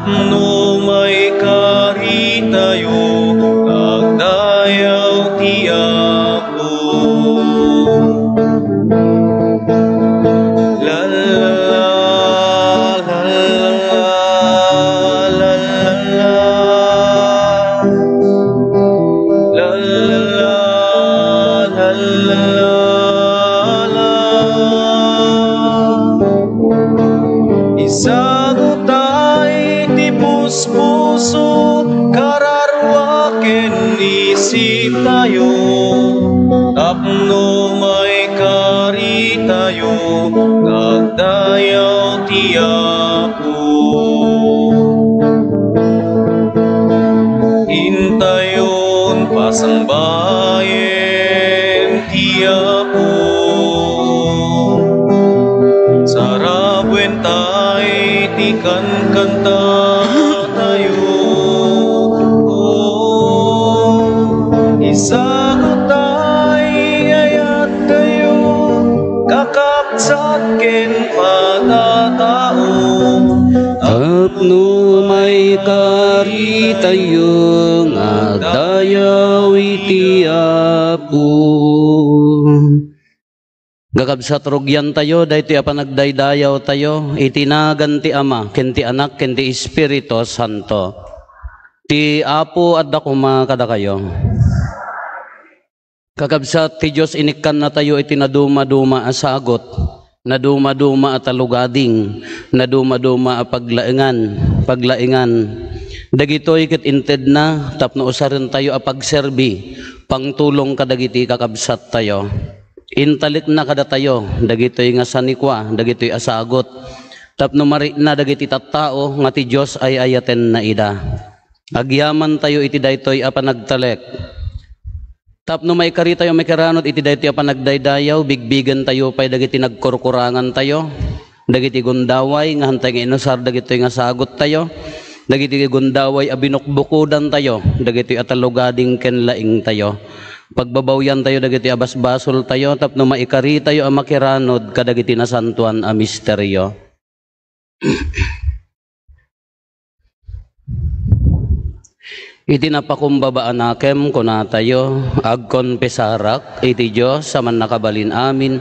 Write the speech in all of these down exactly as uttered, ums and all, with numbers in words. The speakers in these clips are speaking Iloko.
No maikaritayo, agdayaw ti Apo. La, la, la, la, la, la, la, la. La, la, la, la, la, la. Isaguta iti puspuso, kararua ken isiptayo, tapno maikaritayo nga agdayaw ti Apo. Intayon pasangbayen ti Apo. Sarabuenta iti kankantatayo. O, isaguta iti ayattayo, kakabsat ken patatao. Tapno maikaritayo nga agdayaw iti Apo. Kakabsat, rugiantayo daytoy a panagdaydayawtayo iti nagan ti Ama, ken ti Anak, ken ti Espiritu Santo. Ti Apo adda koma kadakayo. Kakabsat, ti Dios inikkannatayo iti nadumaduma a sagut, nadumaduma a talugading, nadumaduma a paglaengan, paglaengan. Dagitoy ket intedna tapno usarentayo a pagserbi, pangtulong kadagiti kakabsattayo. Intalekna kadatayo dagitoy nga sanikua, dagitoy a sagut, tapno marikna dagiti tattao nga ti Dios ay-ayatenna ida. Agyamantayo iti daytoy a panagtalek. Tapno maikaritayo makiranod iti daytoy a panagdaydayaw, bigbigentayo pay dagiti nagkurkurangantayo, dagiti gundaway nga hantay nga inusar dagitoy nga saguttayo, dagiti gundaway a binukbukodantayo, dagitoy a talugading ken laingtayo. Pagbabawyantayo dagitoy a basbasoltayo tapno maikaritayo a makiranod kadagiti nasantoan a misterio. Iti napakumbaba a nakem, kunatayo, agkonfesarak iti Dios a Mannakabalin-amin,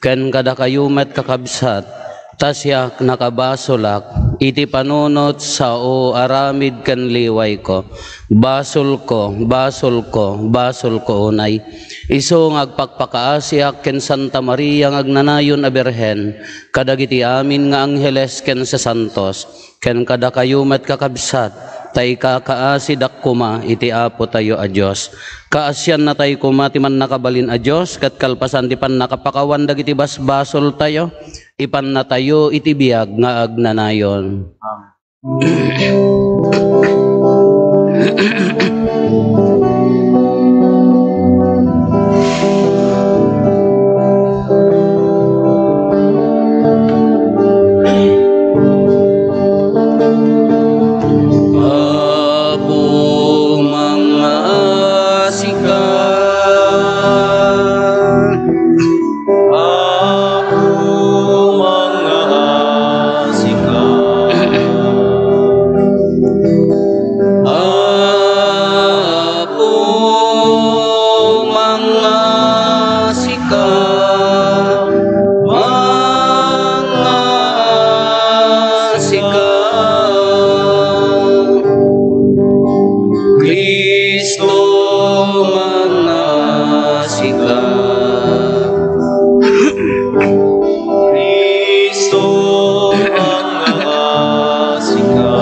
ken kadakayo met, kakabsat, ta siak nakabasolak iti panunot, sao, aramid ken liwayko. Basolko, basolko, basolko unay. Isu nga agpakpakaasiak ken Santa Maria nga agnanayon a Birhen, kadagiti amin nga angheles ken sasantos, ken kadakayo met, kakabsat, ta ikakaasidak koma iti Apotayo a Dios. Kaasiannatay koma ti Mannakabalin a Dios, ket kalpasan ti pannakapakawan dagiti basbasoltayo, ipannatayo iti biag nga agnanayon. Amen. Apo, mangngaasika. Apo, mangngaasika. Apo, mangngaasika. Mangngaasika. Kristo, mangngaasika. Kristo, mangngaasika.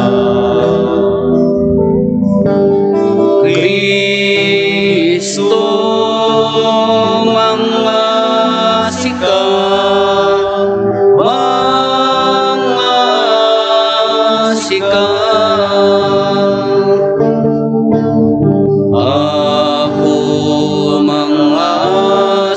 Kristo, mangngaasika. Mangngaasika. Apo, mangngaasika.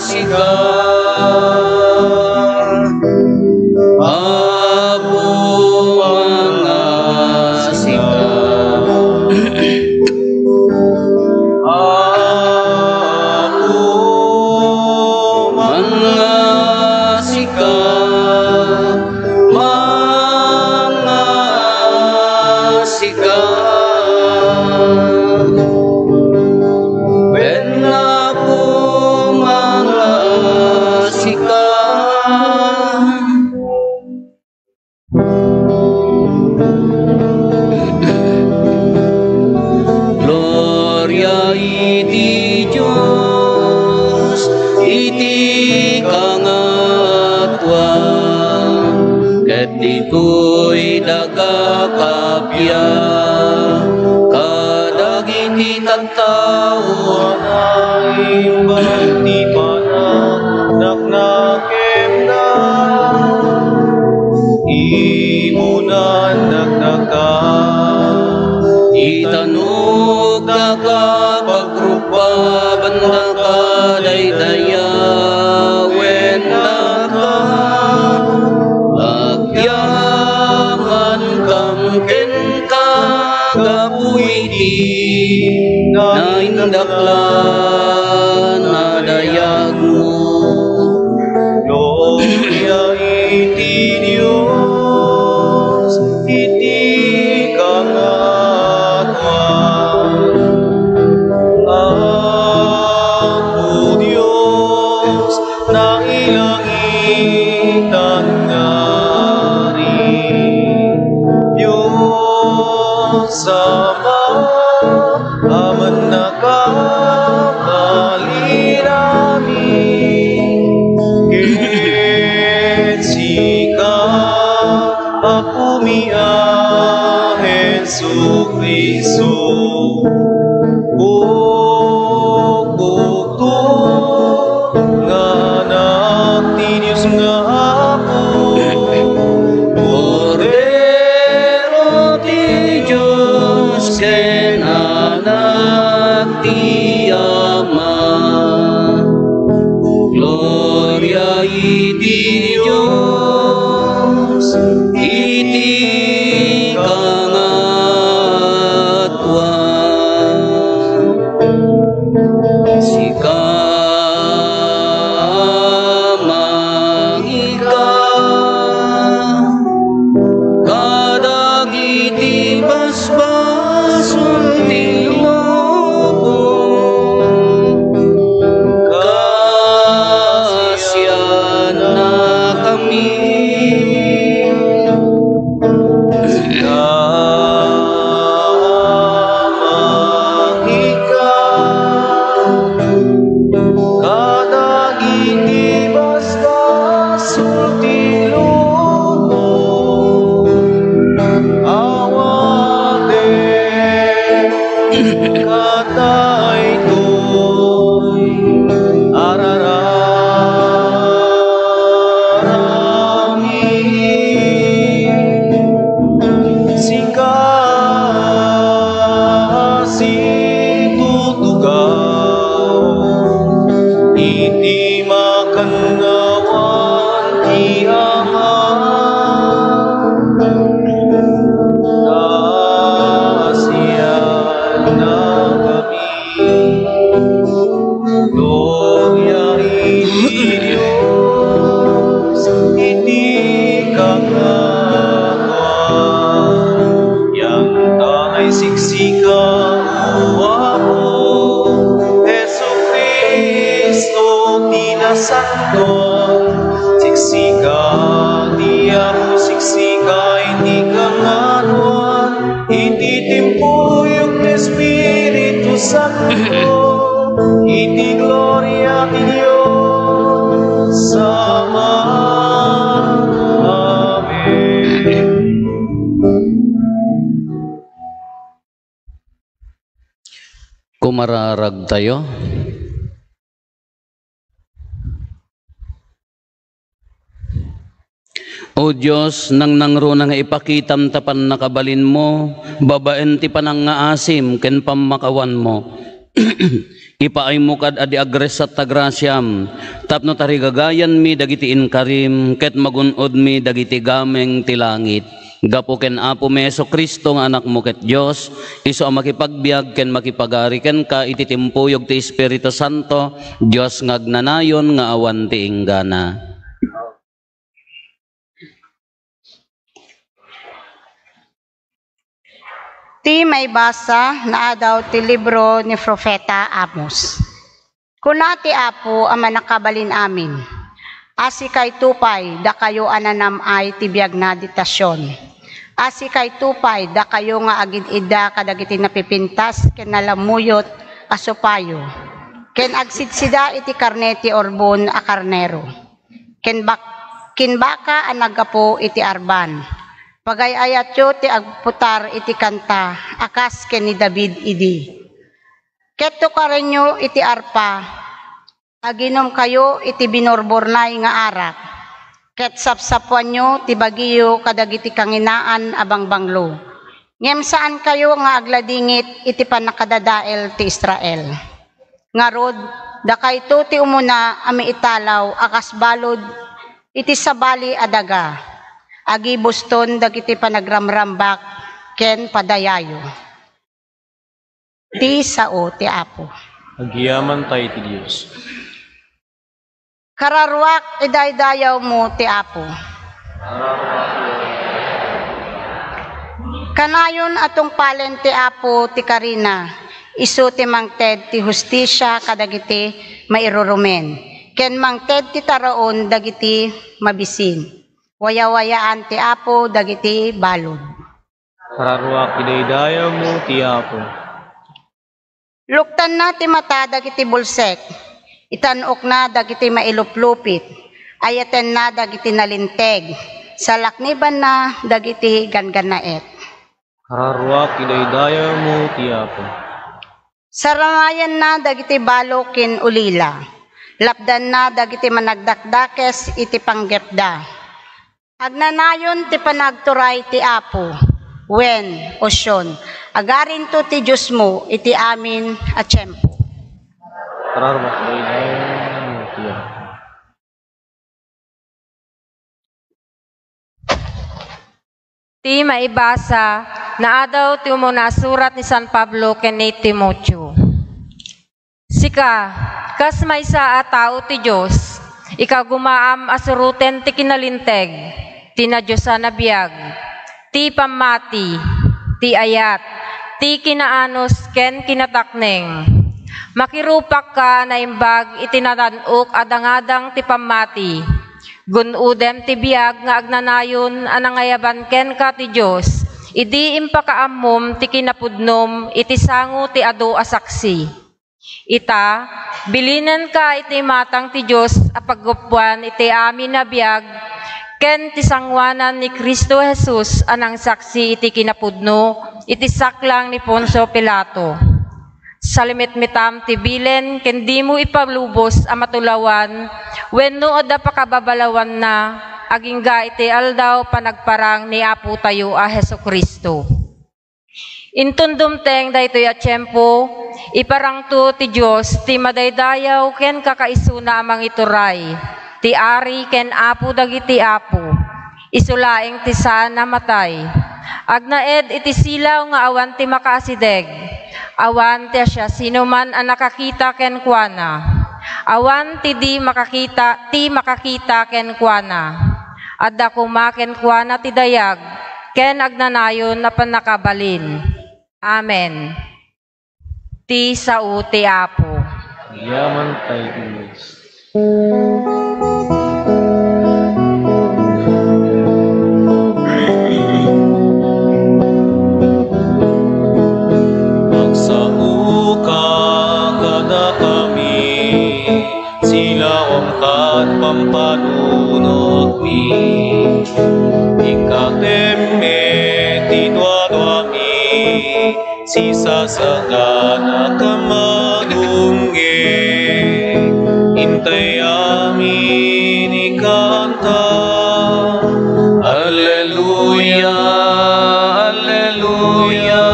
iti Dios iti kangatoan, ket ditoy daga kappia kadagiti tattao a naimbag ti panagnakem. Imunan dakdaka, itanok daka, pagrubbaban daka, daydayawen daka, agyaman kam kenka gapu iti naindaklan a dayagmo. Gloria iti Dios iti kangatoan. Apo Dios, nailangitan nga Ari, Dios Ama, Amanna ka, balin amin ken sika, Apomi a Jesu-Cristo. Bukbukto nga Anak ti Dios nga Apo, Kordero ti Dios ken Anak ti Ama. Gloria iti Dios iti kangatoan. Sika, Ama, ika kadagiti basbasol ti lubong, kasiannakami. Sika, Ama, ika kadagiti basbasol ti lubong, awaten kadaytoy a rararamid. Sika a situtugaw iti makannawan ti Ama. Kasiannakami. Gloria iti Dios iti kangatoan. Yantay siksika, O Apo Jesu-Cristo, ti nasantoan. Siksika ti Apo, siksika iti kangatoan. Iti timpuyog ti Espiritu Santo, iti gloria ti Dios Ama. Amen. Kumararagtayo. O Dios, nangnangruna nga ipakitam ta pannakabalinmo babaen ti panangngaasim ken pammakawanmo. Ipaaymo kad a di agressat ta grasiam tapno tarigagayanmi dagiti inkarim ket magun-odmi dagiti gameng ti langit. Gapu ken Apomi Jesu-Cristo nga Anakmo ket Dios, isu a makipagbiag ken makipagari kenka iti timpuyog ti Espiritu Santo, Dios nga agnanayon nga awan ti inggana. Ti maibasa naadaw ti libro ni Profeta Amos. Kuna ti Apo a Mannakabalin-amin, "A sikayto pay, dakayo a nanam-ay ti biagna ditan Sion. A sikayto pay, dakayo nga agid-idda kadagiti napipintas ken nalamuyot a supayo, ken agsidsida iti karne ti urbon a karnero, ken bak-, ken baka a naggapu iti arban. Pagay-ayatyo ti agputar iti kanta a kas ken ni David idi. Ket tukarenyo iti arpa, aginumkayo iti binurburnay nga arak, ket sapsapuanyo ti bagiyo kadagiti kanginaan a bangbanglo. Ngem saankayo nga agladingit iti pannakadadael ti Israel. Ngarud, dakayto ti umuna a maitalaw a kas balud iti sabali a daga, agibuston dagiti panagramrambak ken padayayo. Ti sao ti Apo. Agyamankay ti Dios. Kararuak, idaydayawmo ti Apo. Kanayon a tungpalen ti Apo ti karina, isu ti mangted ti hustisia kadagiti mairurumen, ken mangted ti taraon dagiti mabisin. Wayawayaan ti Apo dagiti balud. Kararuak, idaydayawmo ti Apo. Luktanna ti mata dagiti bulsek, itan-okna dagiti mailuplupit, ayatenna dagiti nalinteg, salaknibanna dagiti ganggannaet. Kararuak, idaydayawmo ti Apo. Saranayanna dagiti balo ken ulila, lapdanna dagiti managdakdakes iti panggepda. Agnanayon ti panagturay ti Apo, wen, o Sion, agarinto ti Diosmo iti amin a tiempo. Kararuak, idaydayawmo ti Apo. Ti maibasa, naadaw ti umuna a surat ni San Pablo ken ni Timoteo. Sika, kas maysa a tao ti Dios, ikagumaam a suroten ti kinalinteg, ti nadiosan a biag, ti pammati, ti ayat, ti kinaanus ken kinatakneng. Makirupakka a naimbag iti nadan-ok a dangadang ti pammati. Gun-odem ti biag nga agnanayon a nangayaban kenka ti Dios, idi impakaammom ti kinapudnom iti sango ti adu a saksi. Ita, bilinenka iti imatang ti Dios a paggapuan iti amin a biag ken ti sangoanan ni Cristo Jesus a nangsaksi iti kinapudno iti saklang ni Poncio Pilato. Salimitmitam ti bilen ken dimo ipalubos a matulawan wenno adda pakababalawanna agingga iti aldaw panagparang ni Apotayo a Jesu-Cristo. Inton dumteng daytoy a tiempo, iparangto ti Dios ti madaydayaw ken kakaisuna a mangituray, ti Ari ken Apo dagiti apo. Isu laeng ti saan a matay. Agnaed iti silaw nga awan ti makaasideg. Awan ti siasinoman a nakakita kenkuana. Awan ti di makakita, ti makakita kenkuana. Adda koma kenkuana ti dayag ken agnanayon a pannakabalin. Amen. Ti sao ti Apo. Agyamankay ti Dios. Agsaoka kadakami, silawam kat pampanunotmi. Ikkatem met ti duaduami, sisasagana ken madungge. Intay amin ikanta. Alleluia, alleluia,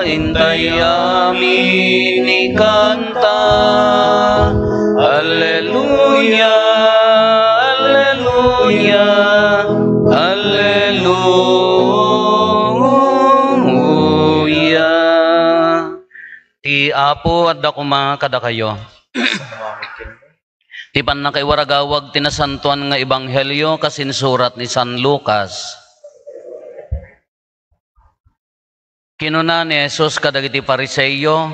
intay amin ikanta. Alleluia, alleluia, alleluia. Ti Apo adda koma kadakayo. Ti pannakaiwaragawag ti nasantoan nga ebanghelio kas insurat ni San Lucas. Kinuna ni Jesus kadagiti Fariseo,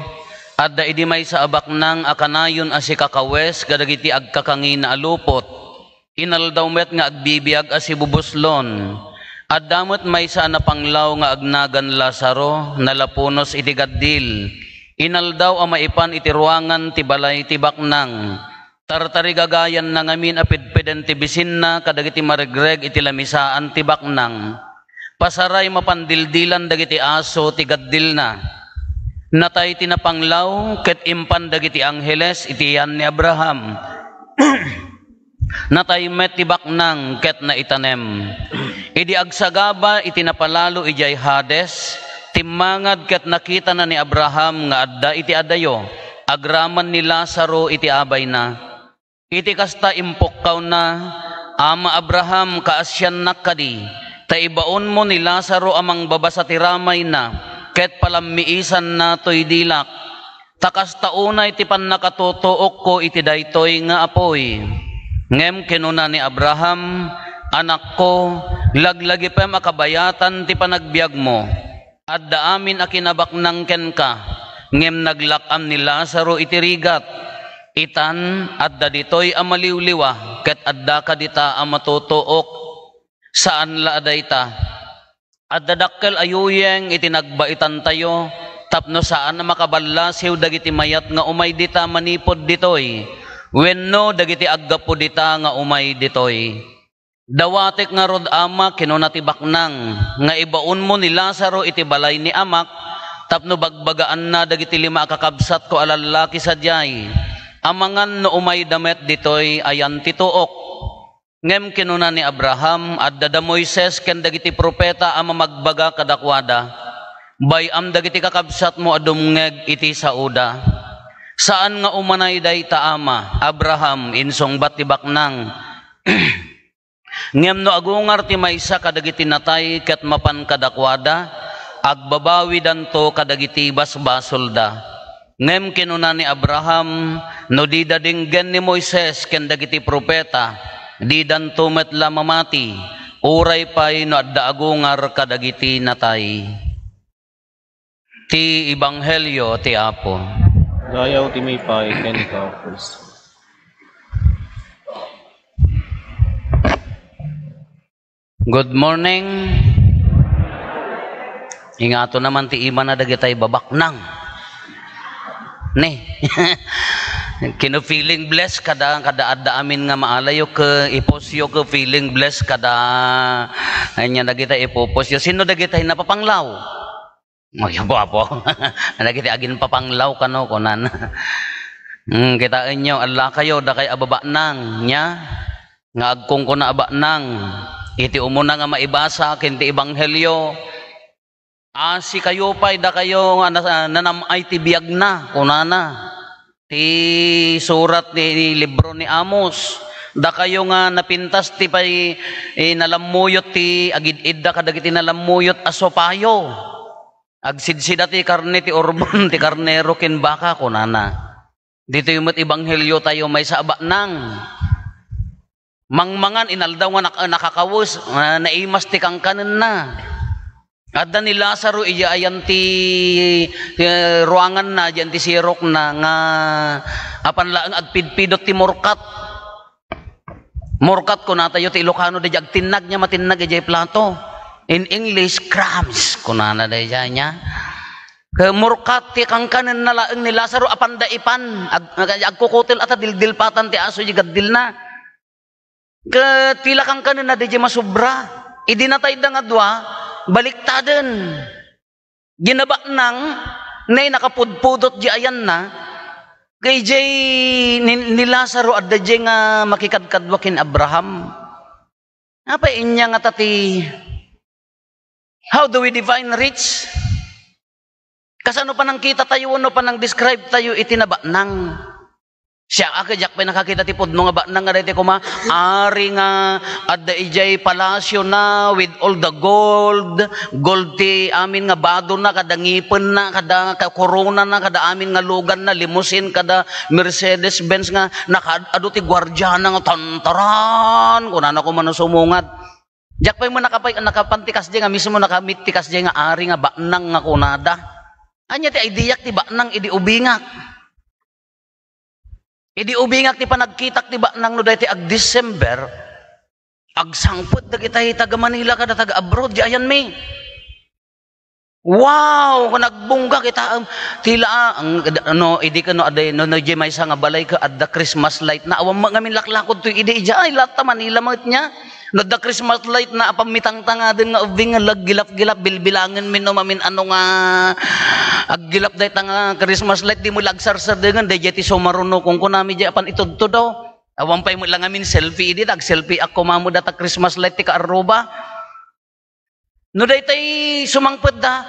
"Adda idi maysa a baknang a kanayon a sikakawes kadagiti agkakangina a lupot. Inaldaw met nga agbibiag a sibubuslon. Adda met maysa a napanglaw nga agnagan Lazaro, nalapunos iti gaddil. Inaldaw a maipan iti ruangan ti balay ti baknang, tartarigagayanna ngamin a pedpeden ti bisinna kadagiti maregreg iti lamisaan ti baknang. Pasaray, mapandildilan dagiti aso ti gaddilna. Natay ti napanglaw ket impan dagiti angheles iti yan ni Abraham. Natay met ti baknang ket naitanem. Idi agsagaba iti napalalo idiay Hades, timmangad ket nakitana ni Abraham nga adda iti adayo, agraman ni Lazaro iti abayna. Iti kasta, impukkawna, "Ama Abraham, kaasiannak kadi, ta ibaonmo ni Lazaro a mangbabasa ti ramayna ket palammiisanna toy dilak. Ta kasta unay ti pannakatutuokko iti daytoy nga apuy." Ngem kinuna ni Abraham, "Anakko, laglagipem a kabayatan ti panagbiagmo. Adda amin a kinabaknang kenka, ngem naglak-am ni Lazaro iti rigat. Itan, adda ditoy a maliwliwa, ket adda kadita a matutuok. Saan la a dayta. Adda dakkel a yuyeng iti nagbaitantayo, tapno saan a makaballasiw dagiti mayat nga umay dita manipud ditoy, wenno dagiti aggapu dita nga umay ditoy. Dawatek ngarud, Ama," kinuna ti baknang, "nga ibaonmo ni Lazaro iti balay ni amak, tapno bagbagaanna dagiti lima a kakabsatko a lallaki sadiay, amangan no umayda met ditoy ayan ti tuok." Ngem kinuna ni Abraham, "Adda da Moises ken dagiti profeta a mamagbaga kadakuada. Bay-am dagiti kakabsatmo a dumngeg iti saoda." "Saan nga umanay dayta, Ama Abraham," insungbat ti baknang. "Ngem no agungar ti maysa kadagiti natay ket mapan kadakuada, agbabawidanto kadagiti basbasolda." Ngem kinuna ni Abraham, "No dida denggen ni Moises ken dagiti profeta, didanto met la mamati, uray pay no adda agungar kadagiti natay." Ti Ebanghelio ti Apo. Dayaw ti maipay kenka, Kristo. Good morning. Ingato naman ti imana dagitay babaknang. Ni. Kino feeling blessed kada, kada adda amin nga maalayo ke ipusyo ke feeling blessed kada anya dagita ipupusyo. Sino dagitay napapanglaw? Oy, apo, apo. Dagiti aginpapanglaw kano, kunan. Hmm, kitaenyo, allakayo, dakay a babaknang, nya? Nga agkunkuna a baknang. Iti umuna nga maibasa, ken ti Ebanghelio, "Asikayo pay, dakayo nga na-, nanam-ay ti biagna," kunana. Ti surat ni, ni libro ni Amos, "Dakayo nga napintas ti pay, eh, nalammuyot ti agid-idda kadagiti nalammuyot a supayo. Agsidsida ti karne ti urbon ti karnero ken baka," kunana. Ditoy met ebanghelio tayo, maysa a baknang. Mangmangan, inaldaw nga nak-, nakakawes, ah, naimas ti kankanenna. Adda ni Lazaro idiay ayan ti, eh, ruanganna, idiay ayan ti sirokna nga apan laeng agpidpidot ti murkat. Murkat, kunatayo ti Ilocano, daydiay agtinnag nia matinnag idiay plato. In English, crumbs, kunana daydiay nia. Ket murkat ti kankanenna laeng ni Lazaro, apanda ipan, ag-, ag-, agkukutil a ta dildilpatan ti aso idiay gaddilna. Ket ti la kankanenna daydiay masobra. Idi natayda nga dua, baliktaden. Diay nabaknang, nay nakapudpudot diay ayanna, ket idiay ni, ni Lazaro adda diay nga makikadkadua ken Abraham. Apay ania ngata ti, how do we define rich? Kasano panangkitatayo wenno panangdescribetayo iti nabaknang? Siak, a, ket diak pay nakakita ti pudno nga baknang nga daytoy koma, ari nga adda idiay palasiona with all the gold, gold ti amin nga badona, kada ngipenna, kada ka-, koronana, kada amin nga luganna, limousine, kada Mercedes-Benz nga nakaad-adu ti guardiana nga tantaran, kunana koma no sumungad. Diak pay met nakapay-, nakapan ti kasdiay nga mismo, nakamit ti kasdiay nga ari nga baknang nga kunada. Ania ti ideak ti baknang idi ubingak? Idi ubingak ti panagkitak ti baknang no daytoy ag-December, agsangpet dagitay taga-Manila kada taga-abroad, diay ayanmi. Wow! Nagbungga kita, um, tila, ah, ang, ano, idi ka, no, aday, no, no, di maysa nga balay ka, adda Christmas light na, awan mo ngamin laklakod to, idi, ija, ay, latta Manila met niya. No, adda Christmas light na, apam mitangtangaden nga ubing nga laggilap-gilap, bilbilangen mi no, mamin ano nga, aggilap dayta nga Christmas light, di mo lagsarsardengan, dayjay ti sumaruno, kung kunami, di apan itudto daw. Awan pay mo lang amin selfie, idi, tag selfie ako, mamo data Christmas light, ti kaarruba. No daytay sumangpet da,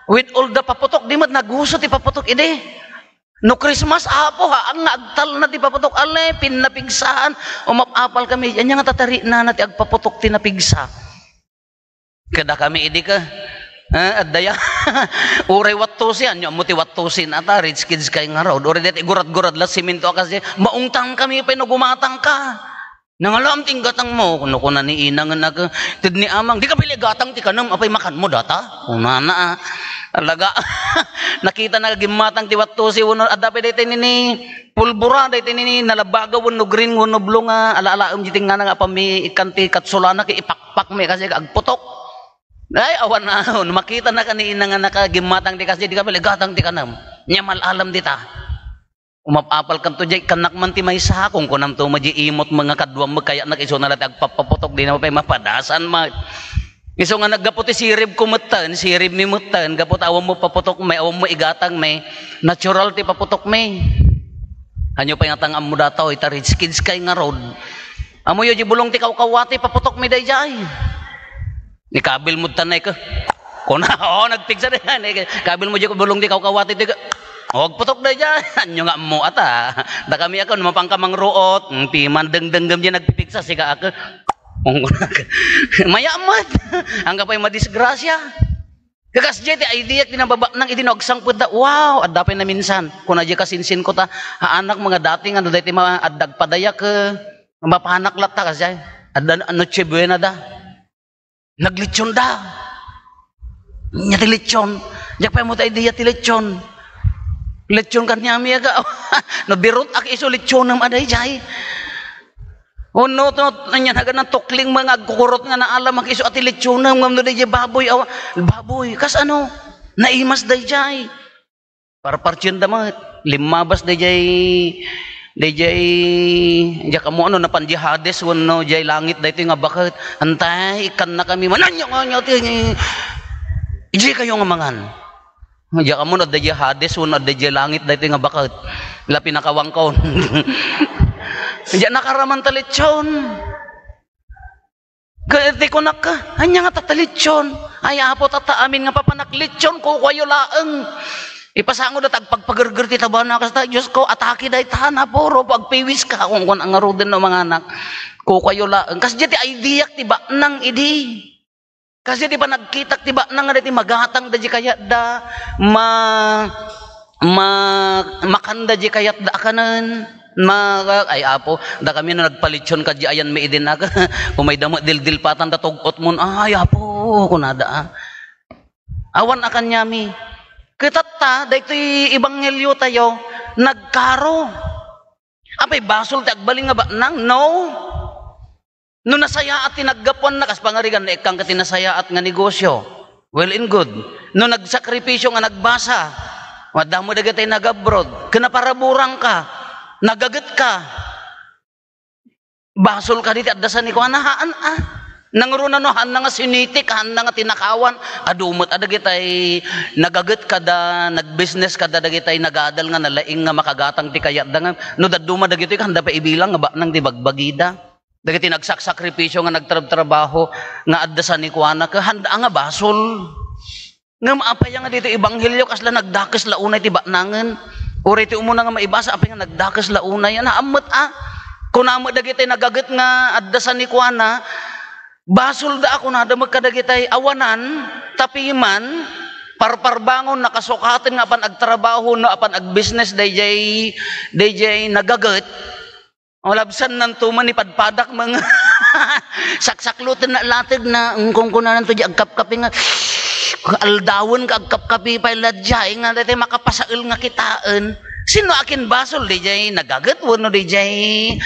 with all the paputok, di met naguso ti paputok idi. No Christmas, Apo, ha, nga agtalna ti paputok, ale, pinnapigsaan, umap-apal kami, anya nga tatarinana ti agpaputok ti napigsa. Kada kami idi ka, eh, adda ya. Uray wattusi, anya mo ti wattusi na ta, rich kids kay nga raw. Uray deti gurad-gurad la, siminto a kasi, maungtang kami, pay no gumatang ka. Nangalam ti gatang mo, no kuna ni inangan nag, ted ni amang, di ka pili gatang ti kanam, apay makan mo data? Kunana, ah. Talaga, nakita na gimmatang ti wattusi, wano, adda pay daytay nini, pulbura, daytay nini, nalabaga, wano green, wano blue nga, ala-alaem, di tingana nga, apami, ikan ti katsulana, ki ipakpak mi, kasi agputok. Ay, awan na, no makita na ka ni inangan naka, gimmatang ti kasi, di ka pili gatang ti kanam. Nya mal-alam dita. Umap-apal kanto jay, kanak man ti maysa, kung kunam to, madi imot mga kaduam, magkayanak iso na lang ti agpapaputok, di na pay mapadasan, ma-, iso nga naggapu ti sirib ko metten, sirib mi metten, gapu ta awan mo paputok may, awan mo igatang may, natural ti paputok may. Anyo pay nga tang ammo dataw, ita rich kids kay nga road. Amo yo, di bulong ti kawkawati, paputok mi dayjay. Ni kabil mo tanay ka. Kuna, oh, nagpigsa na yan. Eh, kabil mo di ko bulong di kawkawati, di ka. Oh, agputok na dyan. Anyo nga mo, ata. Da kami ako, mapang ka mangruot. Hmm, piman, dengdenggem di nagpipigsa, sika ako. Mayamat. Ang kapay madisgrasya. Kakas di ti idea, tinababa nang idi no agsangpet da. Wow, adda pay na minsan. Kuna di kasinsin ko ta, ha, anak, mga dati nga, no, dati mga addag padayak, eh, mapanak latta, kasi, adda, ano, Noche Buena da. Naglechon da. Nya ti lechon. Diak pay mo ta idea ti lechon. Lechon kaniami aga. No, birut ak iso lechonem a dayjay. Oh, no, to, anya nagan tukling mga agkukurot nga naalam ak iso a ti lechonem, ngem no dayjay baboy, awa, baboy. Kas ano? Naimas dayjay. Parpartien da met. Limmabas dayjay, dayjay, diak ammo ano, napan di Hades, wenno jay langit, daytoy nga baket. Antay, ikkan na kami, mananyo, nga, nga, ti, ijay kayo nga mangan. Diak ammo no, adda jay Hades, wenno adda jay langit, daytoy nga baket. La pinakawangkon. Diak nakaraman ta lechon. Ka-, ti kunak ka, anya nga tata lechon? Ay, Apo, tata amin nga papanak lechon, kukuayo laeng. Ipasango da tagpagpagerger ti tabana, kasta, Diyos ko, atake dayta, napuro, pagpiwis ka, kung, kung ang aruden no, mga anak. Kukuayo laeng. Kas di ti idea ti baknang idi. Kas di ti panagkitak ti baknang nga di ti magatang da di kayat da, ma-, ma-, makanda di kayat da akanen. Ma-, ay, Apo, da kami no nagpalitson ka di ayan mi idin aga. Umay da met dildilpatan da tug-ot mon. Ay, Apo, kunada, ah. Awan a kaniami. Kitatta, daytoy ebanghelyo tayo, nagkaro. Apay, basol ti agbalin nga baknang? No. No nasayaat ti naggapuanna, kas pangarigan, naikkan ka ti nasayaat nga negosyo. Well and good. No nagsakripisyo nga nagbasa, madamo dagiti nag-abroad. Ken naparaburang ka, nagaget ka. Basol ka diti adda sanikuana, haan, ah. Nangruna no, haan na nga sinitik, haan na nga tinakawan. Adu met a dagitay nagaget kada, nagbusiness kada dagitay nagadal nga nalaing nga makagatang ti kayatda nga. No dadduma dagitoy, kanda pa ibilang nga baknang ti bagbagida. Dagiti nagsaksakripisyo nga nagtrabtrabaho nga adda sanikuana, ket handa nga basol. Ngem apay nga ditoy ebanghelyo, kasla nagdakes la unay ti baknangen. Uray ti umuna nga maibasa, apay nga nagdakes la unay. Naammet a. Kuna met dagiti nagaget nga adda sanikuana, basolda a kunada met kadagitay awanan, tapiman, parparbangon, nakasukaten nga apan agtrabaho, no, apan agbusiness, dayjay, dayjay nagaget. O, labsan nanto man ipadpadak, mga saksakloten na, lateg na, mm, kung kunananto di agkapkapi nga, aldawen ka agkapkapi pay la diay nga, daytoy makapasael nga kitaen. Sino akin basol, di diay nagaget, wenno di diay,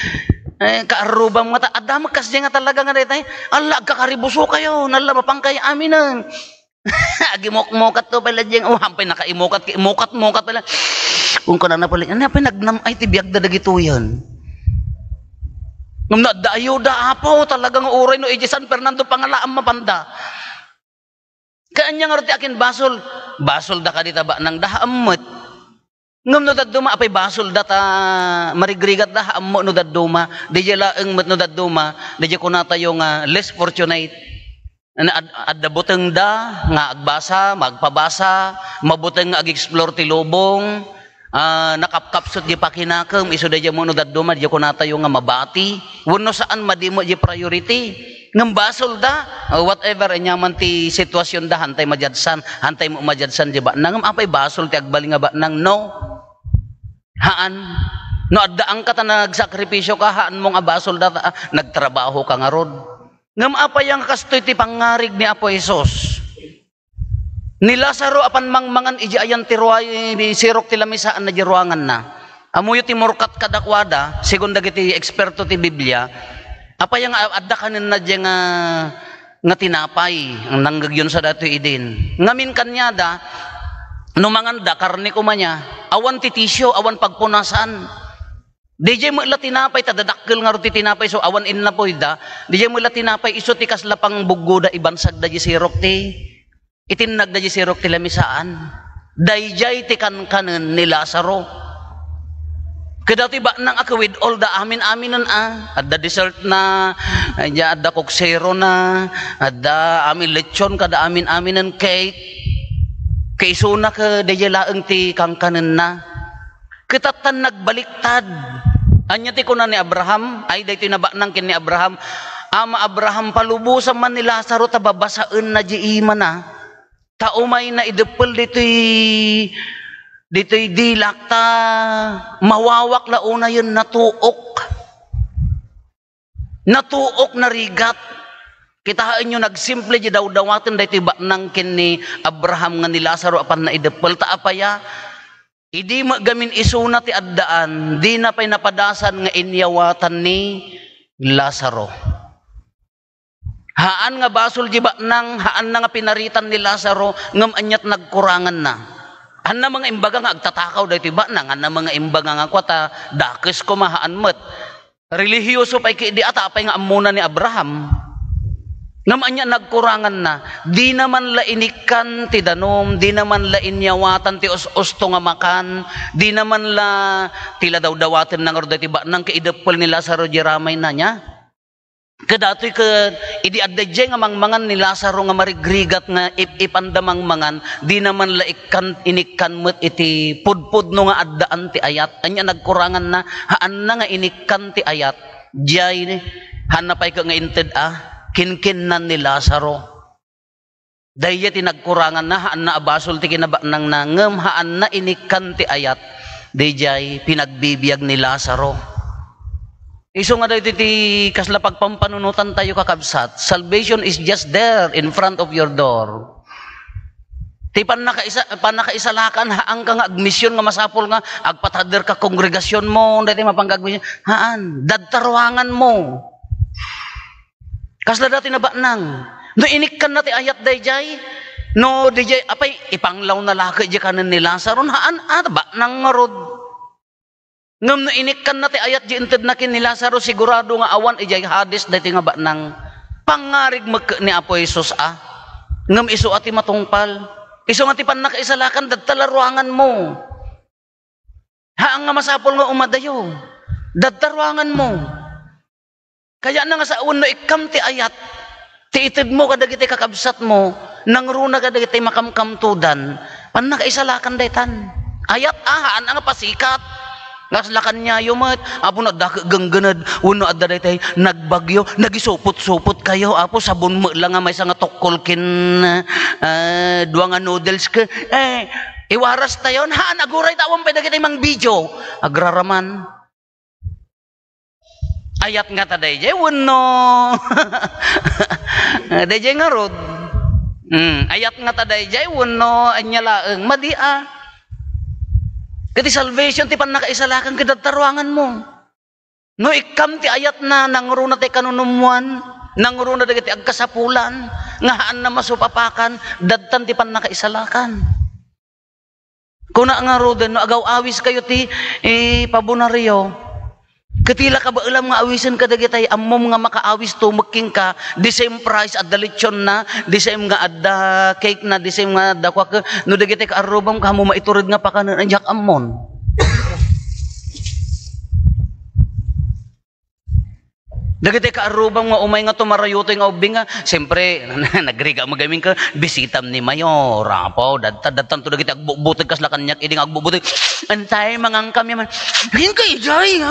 eh, kaarrubam nga ta-, adda met kas diay nga talaga nga daytoy, alla, agkakaribuso kayo, nalla, mapangkay aminen. Agimukmukat to pala diyan. Oh, hampay nakaimukat, imukat-mukat pala. Kung kunana pala, ano pa'y nagnam-ay ti biag da dagitoyen? Ngem no adda ayuda, Apo, talagang uray no idiay San Fernando pangalaam mapanda. Kaanya ngarud ti akin basol? Basol da kadi ta baknang da haammet. Ngem no dadduma, apay basol da ta marigrigat da, ammo no dadduma. Didiay laeng met no dadduma, didiay kunatayo nga less fortunate. Ad-, adda buteng da nga agbasa, magpabasa, mabuteng nga ag-explore ti lubong, ah, nakapkapsut di pakinakem, isu didiay mo no dadduma, didiay kunatayo nga mabati. Wenno saan, madi met di priority. Ngem basol da, ah, whatever, ania man ti sitwasyon da, hantay madiadsan, hantay mo madiadsan di baknang. Ngem apay basol ti agbalin nga baknang? No. Haan. No addaanka ta nagsakripisio ka, haanmo nga basol da ta, ah, nagtrabaho ka ngarud. Ngem apay nga kastoy ti pangngarig ni Apo Jesus? Ni Lazaro a panmangmangan idiay ayan ti ruay, sirok ti lamisaan na di ruanganna. Ammoyo ti murkat kadakuada, segun dagiti eksperto ti Biblia, apay nga adda kanenna diay nga, nga tinapay, ang nanggegyon sa datoy idin. Ngamin kaniada, no manganda, karne koma niya, awan ti tisio, awan pagpunasan. Didiay met la tinapay, ta dadakkel ngarud ti tinapay, so awan innapoy da. Didiay met la tinapay, isu ti kasla pangbuggoda, ibansagda di sirok ti Itinnagda di sirok ti lamisaan. Daydiay ti kankanen ni Lazaro. Kadatoy baknang a, with all da amin-aminen a, adda dessert na, adda, adda kuksero na, adda amin lechon, kada amin-aminen cake. Kaisuna ket daydiay laeng ti kankanenna. Ket tattan nagbaliktad. Ania ti kuna ni Abraham? Ay, daytoy nabaknang ken ni Abraham, "Ama Abraham, palubosam man ni Lazaro ta babasaenna di imana. Ta umayna ideppel ditoy, ditoy dilak ta mawawak la unayen natuok." Natuok, narigat. Kitaenyo, nagsimple di dawdawaten daytoy baknang ken ni Abraham nga ni Lazaro a pannaideppel. Ta apaya? Idi met gamin isuna ti addaan, dina pay napadasan nga inyawatan ni Lazaro. Haan nga basol di baknang, haanna nga pinaritan ni Lazaro, ngem aniat nagkuranganna? Haanna nga imbaga nga agtatakaw daytoy baknang, haanna nga imbaga nga kua ta dakes koma, haan met. Relihiyoso pay ketdi a, ta apay nga ammona ni Abraham? Ngem ania nagkuranganna? Dina man la inikkan ti danum, dina man la inyawatan ti us-usto nga makan, dina man la ti la dawdawatenna ngarud daytoy baknang ket ideppel ni Lazaro di ramayna, nia? Kadatoy ket idi adda diay nga mangmangan ni Lazaro nga marigrigat nga ip-ipanda mangmangan, dina man la ikkan, inikkan met iti pudpudno nga addaan ti ayat. Ania nagkuranganna? Haanna nga inikkan ti ayat. Diay, haanna pay ket nga inted a kinkinnan ni Lazaro. Daydiay ti nagkuranganna, haanna a basol ti kinabaknangna, ngem haanna inikkan ti ayat. Daydiay pinagbibiag ni Lazaro. Isu nga daytoy ti kasla pagpampanunotan tayo, kakabsat. Salvation is just there in front of your door. Ti pannakaisa-, pannakaisalakan, haanka nga agmision nga masapul nga agpatader ka kongregasionmo, daytoy mapangga agmision. Haan, dadta ruanganmo. Kasla datoy nabaknang. No inikkanna ti ayat daydiay, no daydiay, apay, ipanglawna la ket diay kanen ni Lazaro, haan, a, baknang ngarud. Ngem no inikkanna ti ayat diay intedna ken ni Lazaro, sigurado nga awan idiay Hades daytoy nga baknang. Pangngarig met ket ni Apo Jesus a. Ngem isu a ti matungpal. Isu nga ti pannakaisalakan, dadta la ruanganmo. Haan nga masapul nga umadayo. Dadta ruanganmo. Kayatna nga sawen no ikkam ti ayat, ti itedmo kadagiti kakabsatmo, nangruna kadagiti makamkamtodan, pannakaisalakan daytan. Ayat a, haan nga pasikat. Kasla kaniayo met, Apo, no adda ket genggened, wenno adda daytay nagbagyo, nagisupot-supot kayo, Apo, sabon met la nga maysa nga tukkol ken, ah, dua nga noodles ket, eh, iwaras tayon, haan, aguray ta awan pay dagiti mangbidio. Agraraman. Ayat ngata daydiay wenno daydiay ngarud? Hmm, ayat ngata daydiay wenno ania laeng? Madi a. Ket ti salvation ti pannakaisalakan ket dadta ruanganmo. No ikkam ti ayatna, nangruna ti kanunummoan. Nangruna dagiti agkasapulan nga haanna masupapakan, dadtan ti pannakaisalakan. Kuna ngaruden, no agaw-awiskayo ti, eh, pabonaryo, ket ila kabaelam nga awisen kadagitay ammom nga makaawis tumek kenka, the same price, adda lechonna, the same nga adda cake na, the same nga adda kuak, no dagitay kaarrubam, kamo maitured nga pakanen, diak ammon. Dagiti kaarrubam nga umay nga tumarayotoy nga ubbing nga, siyempre, nagriga mo gamin ka, bisitam ni Mayor, apo, dadta, dadtanto dagiti agbubuteg kasla kaniak, idi nga agbubuteg, "Antay, mangankami man." "Ayun ka, Ijoy!"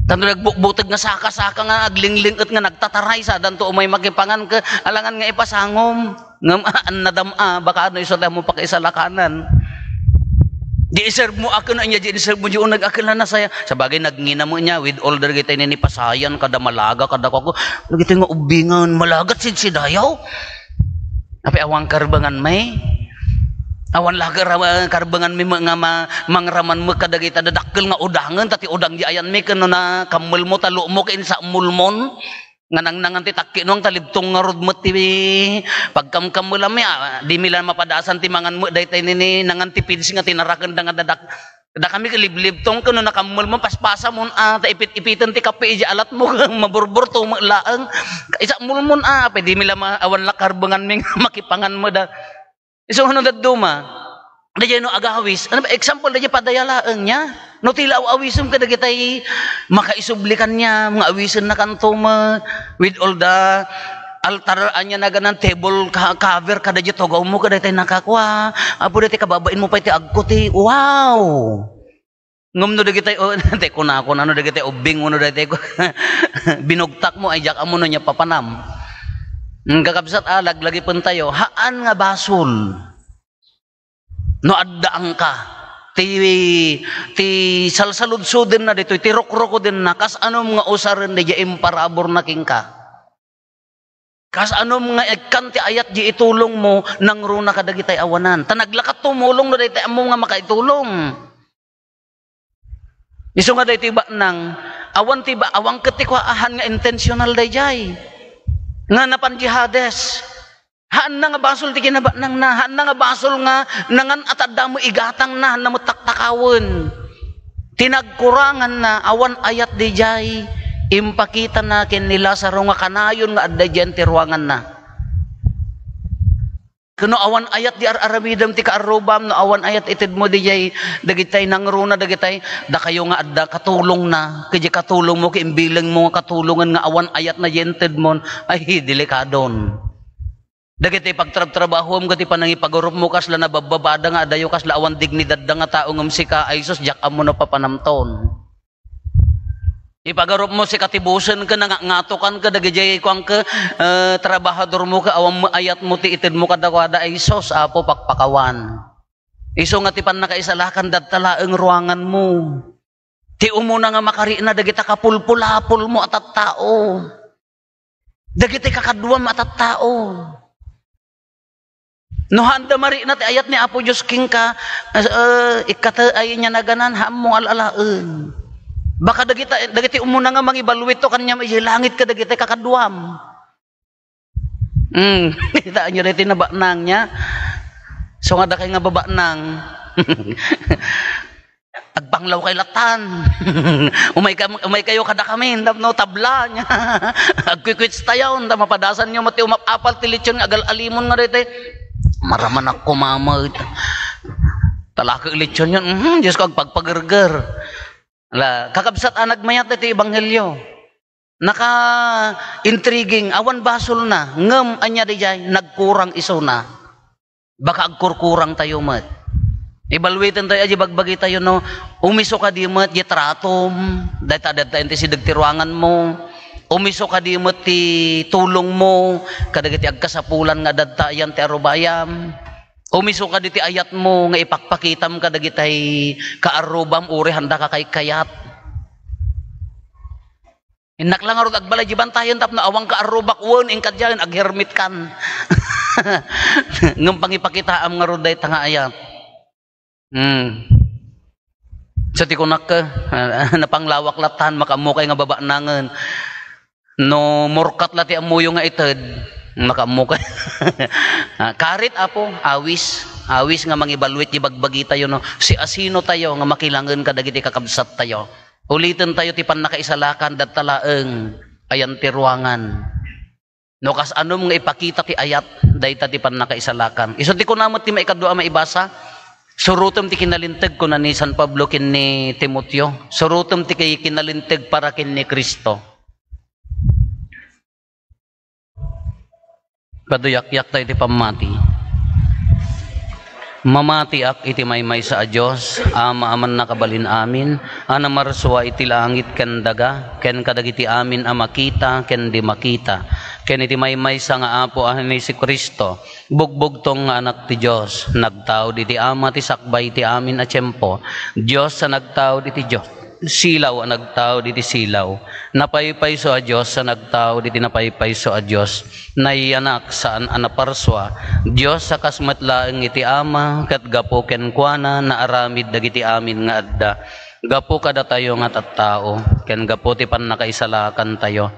Tanto nagbubuteg nga saka-saka nga aglinglinget nga nagtataray, sadanto umay makipangan ka, alangan nga ipasangom. Ngem, ah, annadam, ah, baka no isu ti ammo pakaisalakanan. Di iserve mo aken, anya di iserve mo di uneg aken la nasaya. Sabagay, nagnginam nya, with all dagiti nini pasayan, kada malaga, kada kuako. Dagiti nga ubbingan, malagat sidsidayaw. Apay awan karbengan may? Awan la kar-, karbengan mi nga ma-, mangraman mo kadagita dadakkel nga udangen, ta ti udang di ayan mi, ken no nakammel mo, talo mo, ken sa mulmon. Nga nangnangan ti takkinuang ta libtong ngarud met ti pagkamkammelam, ah, di mi la mapadasan ti mangan met daytay nini nangan ti pids nga tinarakenda nga dadak-, dakami ket liblibtong ken no nakammel mo, paspasa mon, ah, ta ipit-ipiten ti kape idiay alat mo, maburburto met laeng. Isa mulmon, ah, pwede mi la ma-, awan la karbengan mi nga makipangan mo da. Isu nga no dadduma, daydiay no agawis, ano ba, example, daydiay padaya laeng nia. No ti la aw-awisem kadagitay makaisubli kaniam nga awisennakanto met with all the altar, ania naganan, table ka-, cover, kadaydiay tugaw mo, kadaytay nakakua. Apo, daytay kababain mo pay ti agkuti. Wow! Ngem no dagitay, o, dagitay kunakon, ano, dagitay ubbing, no dagitay ku-, binugtak mo, ay, diak ammo no nia papanam. Mm, kakabsat, ah, laglagipentayo, haan nga basol. No addaanka, ti, ti salsaludsodenna ditoy, ti rukrukodenna, kas-anom nga usaren daydiay imparaburna kenka. Kas-anom nga ikkan ti ayat di itulong mo, nangruna kadagitay awanan. Ta naglaka tumulong no daytay ammo nga makaitulong. Isu nga daytoy baknang, awan ti ba-, awan ket ti kua a haan nga intentional daydiay. Nga napan di Hades. Haanna nga basol ti kinabaknangna, haanna nga basol nga nangan a ta adda met igatangna, haanna met taktakawen. Ti nagkuranganna, awan ayat daydiay, impakitana ken ni Lazaro nga kanayon nga adda diay ti ruanganna. Ken no awan ayat di ar-aramidem ti kaarrubam, no awan ayat itedmo daydiay, dagitay nangruna dagitay, dakayo nga adda katulongna, ket diay katulongmo, ket imbilengmo nga katulongen nga awan ayatna diay intedmon, ay, delikadon. Dagiti pagtrabtrabahuem ket ti panangipagarupmo kasla nababbabada nga adayo kasla awan dignidadda nga tao ngem sika, ay sus, diak ammo no papanamton. Ipagarupmo sika ti busen ken nangangatokan ket dagidiay kuan ket, eh, trabahadormo ket awan met ayatmo ti itedmo kadakuada, ay sus, Apo, pakpakawan. Isu nga ti pannakaisalakan, dadta laeng ruanganmo. Ti umuna nga makarikna dagita kapulpulapulmo a tattao. Dagiti kakaduam a tattao. No haanda marikna ti ayat ni Apo Dios kenka, eh, ikkataay nia naganan, haanmo nga al-alaen. Baka dagita, dagiti umuna nga mangibalwitto kaniam idiay langit kadagiti kakaduam. Hmm, kitaenyo daytoy nabaknang nia? So nga dakay nga babaknang. Agpanglaw kay latan. Umay ka, umay kayo kadakami, tapno tabla nia. Agkukwits tayo, ta mapadasan nyo, mati umap-apal ti lechon nga agal-alimon nga daytoy. Maramanak ko, mama. Talaki lechon yun. Mhm, Diyos ko, agpagpagerger. Ala, kakabsat a nagmayat ti ebanghelyo. Naka-intriguing, awan basolna, ngem ania daydiay, nagkurang isuna. Baka agkurkurang tayo met. Ibalwiten tayo, adi bagbagi tayo, no? Umiso kadi met, di tratom, dayta, dayta, inti sideg ti ruanganmo. Umiso kadi met ti tulongmo, kadagiti agkasapulan nga dadta, yan ti arubayam. Umiso kadi ti ayatmo, nga ipakpakitam kadagitay kaarrubam, uri handa ka kay kayat. Innak la ngarud agbalay di bantayen tapno awan ka arrubak wen, inka diayen, aghermitkan. Ngem pangipakitaam ngarud dayta nga ayat. Hmm. So ti kunak, ah, napanglawak latan, makaammo kay nga babaknangen. No murkat la ti ammoyo nga ited, makaammo ka. Ah, karit, Apo, awis. Awis nga mangibaluet ti bagbagitayo, no? Siasinotayo nga makilangen kadagiti kakabsattayo? Ulitentayo ti pannakaisalakan, datta laeng ayan ti ruangan. No kas-anom nga ipakita ti ayat, dayta ti pannakaisalakan. Isu ti kuna met ti maikadua a maibasa, "Surotem ti kinalinteg," kuna ni San Pablo ken ni Timoteo. "Surotem ti ki-, kinalinteg para ken ni Cristo." Paduyakyak tayo ti pammati. Mamatiak iti maymaysa a Dios, Ama a mannakabalin amin, a namarsua iti langit ken daga, ken kadagiti amin a makita ken di makita, ken iti maymaysa nga Apo a ni Jesu-Cristo, bugbugtong nga Anak ti Dios, nagtaud iti Ama ti sakbay ti amin a tiempo, Dios a nagtaud iti Dios. Silaw a nagtaud iti silaw, napaypayso a Dios a nagtaud iti napaypayso a Dios, nayanak saan a naparsua, Dios a kas met laeng iti Ama, ket gapu kenkuana naaramid dagiti amin nga adda. Gapu kadatayo nga tattao, ken gapu ti pannakaisalakantayo,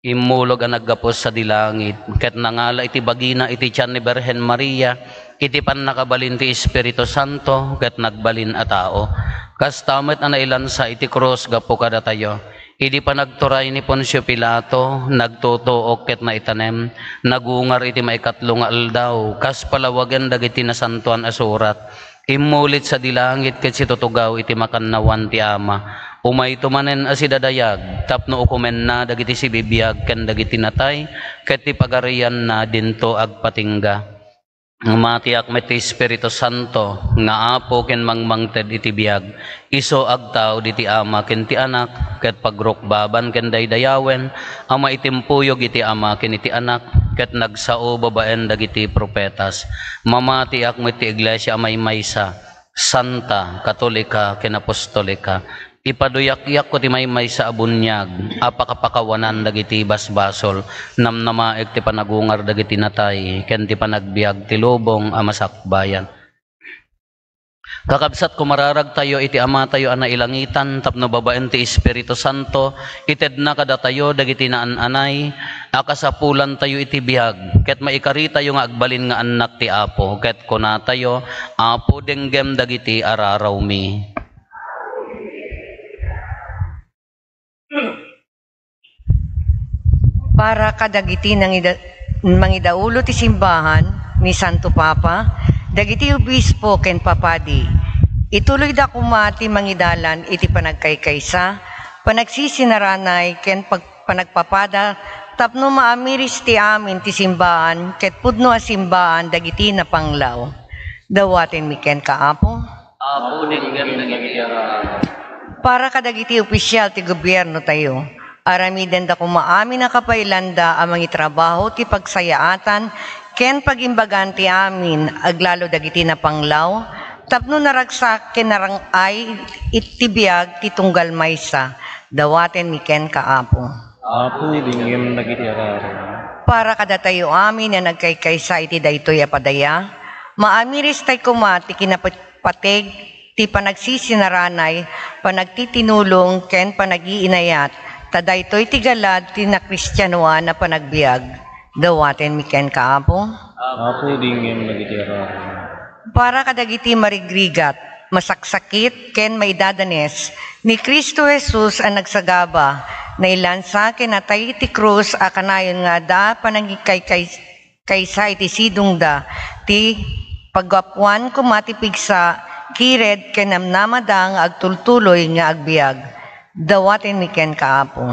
immulog a naggapu sadi langit, ket nangala iti bagina iti tian ni Birhen Maria, iti pannakabalin ti Espiritu Santo, ket nagbalin a tao. Kasta met a nailansa iti krus gapu kadatayo. Idi panagturay ni Poncio Pilato, nagtutuok ket naitanem, nagungar iti maikatlo nga aldaw, kas palawagen dagiti Nasantoan a Surat. Immulit sadi langit ket situtugaw iti makannawan ti Ama. Umayto manen a sidadayag tapno ukomenna dagiti sibibiag ken dagiti natay, ket ti pagarianna dinto agpatingga. Matiak met ti Espiritu Santo nga Apo ken mangmangted iti biag. Isu agtaud iti Ama ken ti Anak, ket pagrukbaban ken daydayawen, a maitimpuyog iti Ama ken iti Anak, ket nagsao babaen dagiti profetas. Mamatiak met ti iglesia a maymaysa, santa, katolika, ken apostolika. Ipaduyakyak ko ti maymaysa a buniag a pakapakawanan dagiti basbasol, namnamaek ti panagungar dagiti natay, ken ti panagbiag ti lubong a masakbayan. Kakabsat, kumararagtayo iti Amatayo a nailangitan tapno babaen ti Espiritu Santo, itedna kadatayo dagiti naan-anay a kasapulantayo iti biag, ket maikaritayo nga agbalin nga annak ti Apo, ket kunatayo, "Apo, denggem dagiti ararawmi." Para kadagiti nangida-, mangidaulo ti simbahan ni Santo Papa, dagiti obispo ken papadi, ituloyda koma ti mangidalan iti panagkaykaysa, panagsisinaranay ken pag-, panagpapada tapno maamiris ti amin ti simbahan ket pudno a simbahan dagiti napanglaw. Dawatenmi kenka, Apo. Apo, denggem dagiti aramid. Para kadagiti opisyal ti gobiernotayo, aramidenda koma amin a kapailanda a mangitrabaho ti pagsayaatan ken pagimbagan ti amin, aglalo dagiti napanglaw, tapno naragsak ken narang-ay iti biag ti tunggal maysa. Dawatenmi kenka, Apo. Apo, denggem dagiti aramid. Para kadatayo amin a nagkaykaysa iti daytoy a padaya, maamiristay koma ti kinapateg ti panagsisinaranay, panagtitinulong, ken panag-iinayat, ta daytoy ti galad ti nakristianoan a panagbiag. Dawatenmi kenka, Apo. Apo, denggem dagiti aramid. Para kadagiti marigrigat, masaksakit, ken maidadanes, ni Cristo Jesus a nagsagaba, nailansa ken natay iti krus a kanayon nga adda panangikaykay-, kaysa iti sidongda, ti paggapuan koma ti pigsa, kired, ken namnamada nga agtultuloy nga agbiag. Dawatenmi kenka, Apo.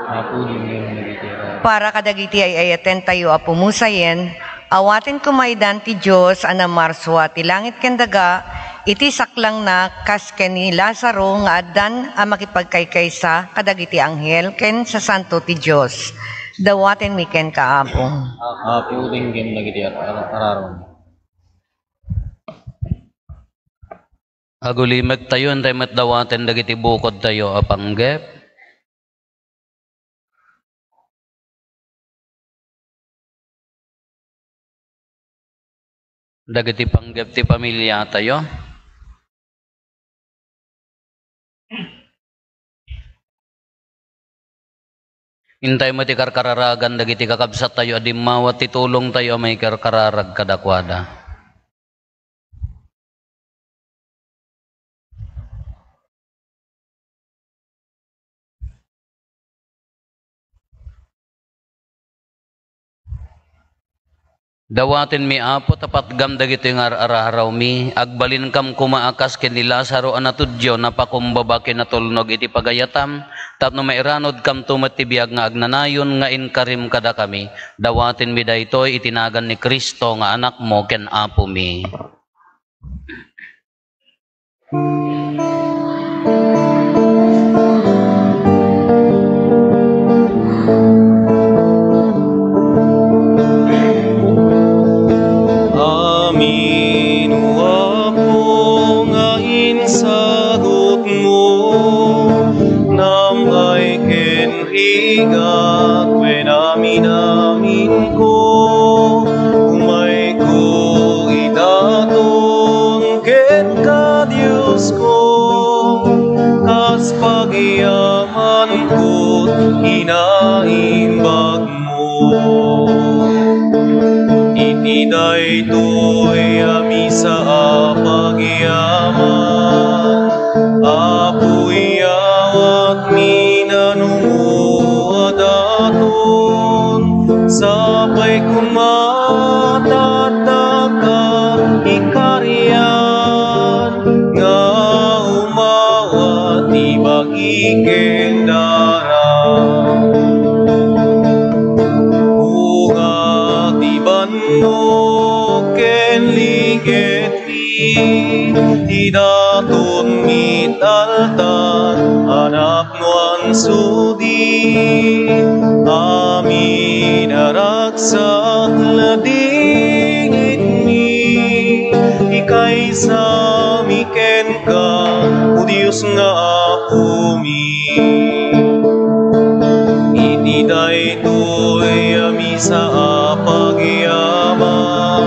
Apo, denggem dagiti aramid. Para kadagiti ay-ayatentayo a pumusayen, awaten koma idan ti Dios a namarsua ti langit ken daga, iti saklangna kas ken ni Lazaro nga addan a makipagkaykaysa kadagiti anghel ken sasanto ti Dios. Dawatenmi kenka, Apo. Apo, denggem dagiti ar-, ar-, ararawmi. Agulimektayo, intay met dawaten dagiti bukodtayo a panggep. Dagiti panggep ti pamiliatayo. Intay met ti karkararagan dagiti kakabsattayo a dimmawat ti tulongtayo a maikarkararag kadakuada. Dawatenmi, Apo, ta patgam dagitoy nga ar-ararawmi. Agbalinkam koma a kas ken ni Lazaro a natudyo, napakumbaba ken natulnog iti pagayatam, tapno mairanudkamto met ti biag nga agnanayon nga inkarim kadakami. Dawatenmi daytoy iti nagan ni Cristo nga Anakmo ken Apomi. Amin, O Apo, nga insagutmo, nam-ay ken rigat ken aminaminko, umayko idaton kenka, Diosko, kas pagyamanko kinaimbagmo. Iti daytoy a misa a pagyaman, Apo, iyawatmi nanumo a daton, sapay koma ta addaka ikarian nga umawat ti bagi ken daram. Bunga ti bannog ken liget ti datonmi altar, Anakno ansudi, amin a ragsak ladingitmi, ikaysami kenka, O Dios nga Apomi. Iti daytoy a misa a pagyaman,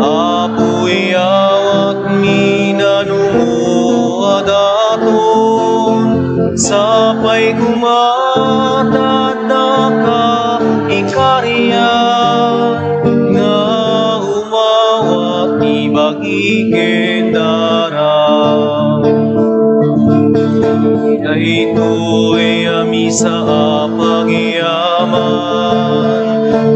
Apo, iyawatmi nanumo a daton, sapay koma ta addaka ikarian nga umawat ti bagi ken daram. Daytoy a misa a pagyaman,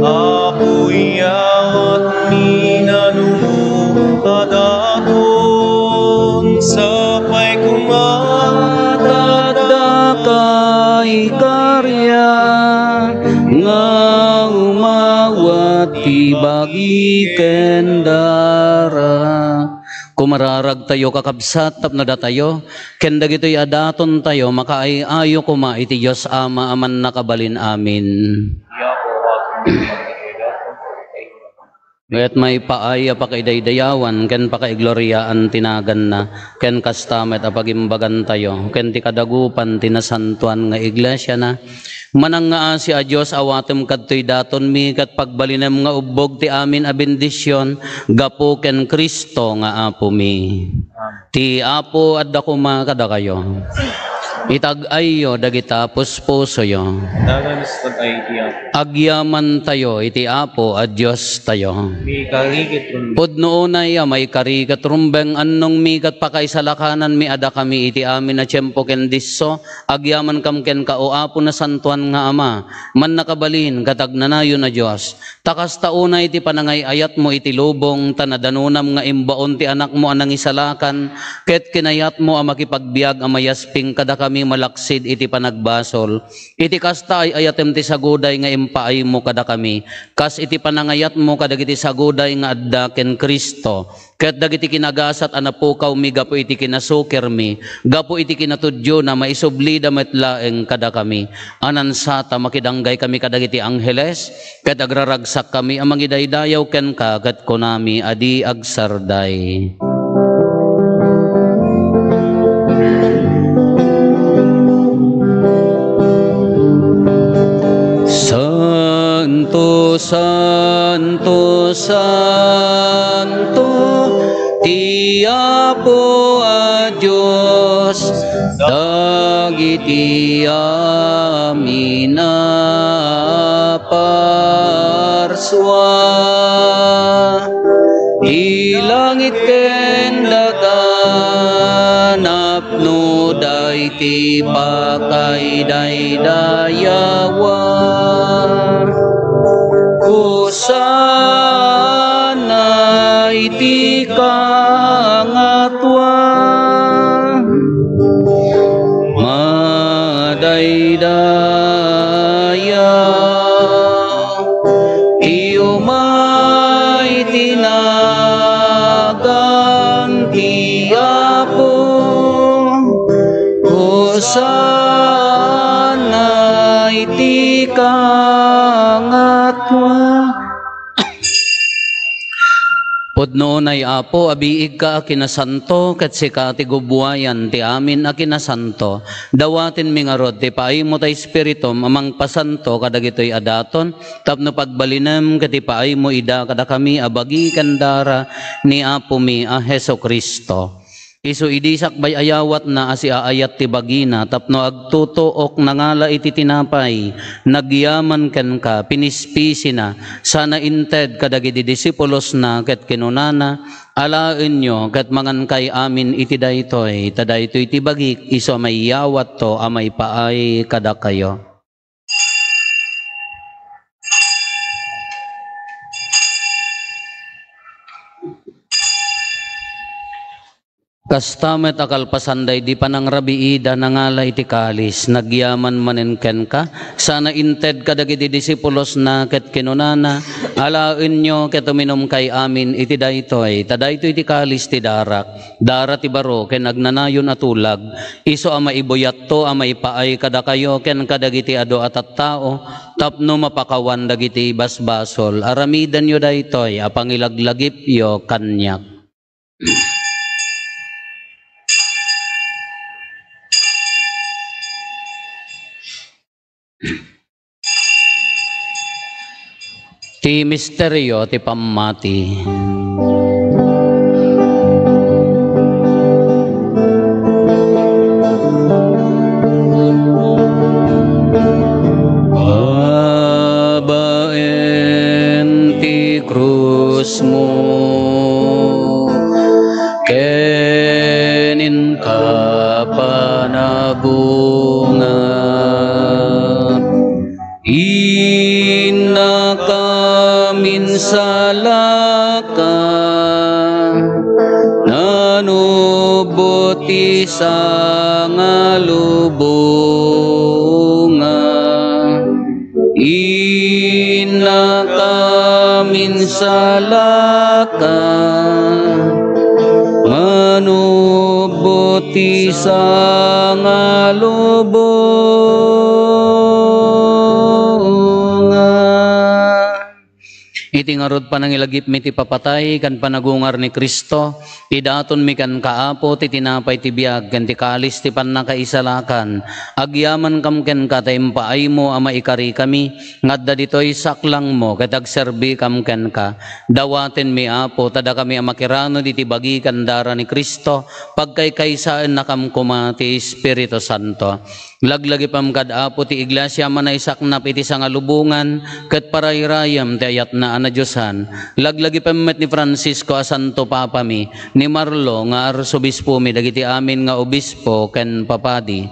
Apo, iyawatmi nanumo a daton, sapay koma ta addaka ikarian nga umawat ti bagi ken daram. Kumararagtayo, kakabsat, tapno datayo ken dagitoy a datontayo makaay-ayo koma iti Dios Ama a Mannakabalin. Amin. Ket maipaay a pakaidaydayawan ken pakaigloriaan ti naganna, ken kasta met a pagimbagantayo ken ti kadagupan ti nasantoan nga iglesiana. Manangngaasi a Dios, awatem kadtoy datonmi ket pagbalinem nga ubbog ti amin a bendision gapu ken Cristo nga Apomi. Ti Apo adda koma kadakayo. Itag-ayyo dagita puspusoyo. Dagan istag-ay ti Apo. Agyamantayo iti Apo a Diostayo. Maikari ket rumbeng. Pudno unay a maikari ket rumbeng, annongmi ket pakaisalakananmi a dakami iti amin a tiempo ken disso, agyamankam kenka, O Apo, nasantoan nga Ama, mannakabalin ket agnanayon a Dios. Ta kasta unay ti panangay-ayatmo iti lubong, ta nadanonam nga imbaon ti Anakmo a nangisalakan, ket kinayatmo a makipagbiag a mayasping kadakami malaksid iti panagbasol. Iti kasta, ay-ayatem ti saguday nga impaaymo kadakami, kas iti panangayatmo kadagiti saguday nga adda ken Cristo. Ket dagiti kinagasat a napukawmi gapu iti kinasukirmi, gapu iti kinatudiona, maisublida met laeng kadakami. Anansata, makidanggaykami kadagiti angheles, ket agraragsakkami a mangidaydayaw kenka, ket kunami a di agsarday. Santo, Santo, Santo, ti Apo a Dios. dagiti amin a parsua. Ti langit ken daga napnoda iti pakaidaydayawa. Hosanna iti kangatoan. Madaydayaw ti umay ti nagan ti Apo. Hosanna iti kangatoan. Pudno unay, Apo, a biigka a kinasanto, ket sika ti gubuayan ti amin a kinasanto. Dawatenmi ngarud ti paaymo ta Espiritum a mangpasanto kadagitoy a daton, tapno pagbalinem ket ipaaymo ida kadakami a bagi ken dara ni Apomi a Jesu-Cristo. Isu idi sakbay a yawatna a siaayat ti bagina tapno agtutuok, nangala iti tinapay, nagyaman kenka, pinispisina, sana inted kadagiti disipulosna ket kinunana, "Alaenyo ket mangankay amin iti daytoy, ta daytoy ti bagik isu a maiyawatto a maipaay kadakayo." Kasta met a kalpasan daydi panangrabiida, nangala iti kalis, nagyaman manen kenka, sana inted kadagiti disipulosna ket kinunana, "Alaenyo ket uminumkay amin iti daytoy, ta daytoy ti kalis ti darak, dara ti baro ken agnanayon a tulag, isu a maibuyatto a maipaay kadakayo ken kadagiti adu a tattao, tapno mapakawan dagiti basbasol. Aramidenyo daytoy a pangilaglagipyo kaniak." Ti misterio ti pammati. Babaen ti krusmo ken inka panabunga, innaka minsalaka, nanubot ti sangalubonga. Innaka minsalaka, manubot ti sangalubonga. Iti ngarud, panangilagipmi ti papatay ken panagungar ni Cristo, idatonmi kenka, Apo, ti tinapay ti biag ken ti kalis ti pannakaisalakan. Agyamankam kenka ta impaaymo a maikarikami nga adda ditoy saklangmo ket agserbikam kenka. Dawatenmi, Apo, ta dakami a makiranod iti bagi ken dara ni Cristo, pagkaykaysaennakam koma ti Espiritu Santo. Laglagipem kad, Apo, ti iglesia a manaisaknap iti sangalubongan ket parayrayem ti ayatna a nadiosan. Laglagipem met ni Francisco a Santo Papami, ni Marlo nga Arsobispomi, dagiti amin nga obispo ken papadi.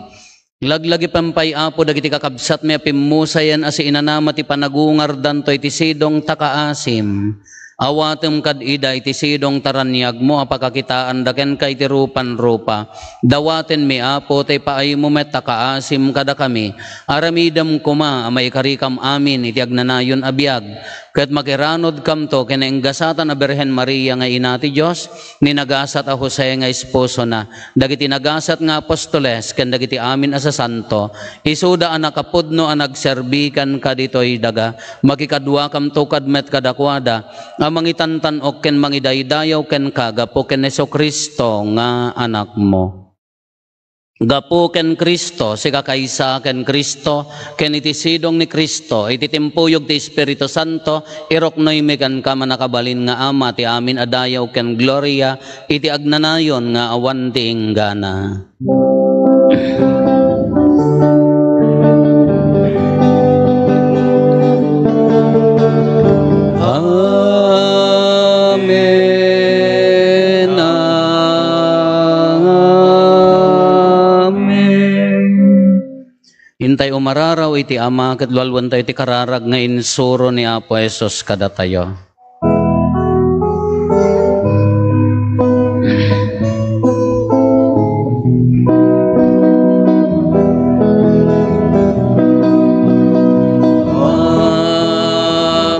Laglagipem pay, Apo, dagiti kakabsatmi a pimmusayen a siinanama ti panagungardanto iti sidong ta kaasim. Awatem kad ida iti sidong ta raniagmo a pakakitaanda kenka iti rupan rupa. Dawatenmi, Apo, ta ipaaymo met a kaasim kadakami. Aramidem koma a maikarikam amin iti agnanayon a biag, ket makiranodkamto ken nainggasatan a Birhen Maria nga Ina ti Dios, ni nagasat a Jose nga esposona, dagiti nagasat nga apostoles, ken dagiti amin a sasanto. Isuda a nakapudno a nagserbi kenka ditoy daga. Makikaduakamto kad met kadakuada a mangitantan-ok ken mangidaydayaw kenka gapu ken Jesu-Cristo nga Anakmo. Gapu ken Cristo, sika kaysa ken Cristo, ken iti sidong ni Cristo, iti timpuyog ti Espiritu Santo, iruknoymi kenka, mannakabalin nga Ama, ti amin a dayaw ken gloria, iti agnanayon nga awan ti inggana. Amen. Amen. Intay umararaw iti Ama ket lualuentayo ti kararag nga insuro ni Apo Jesus kadatayo.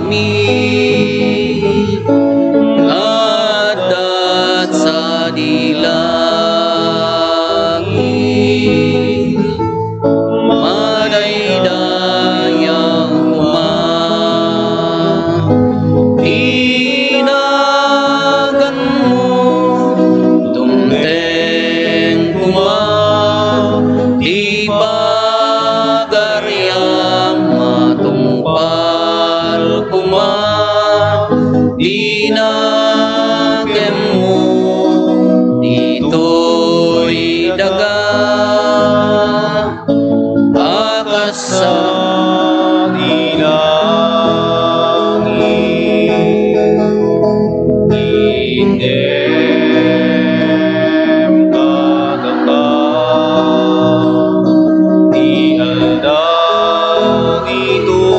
Amin. Adda sadi langit. Madaydayaw koma ti naganmo, dumteng koma ti pagariam, matungpal koma ti nakemmo ditoy daga. A kas sadi langit, item kadaka ti aldaw ditoy.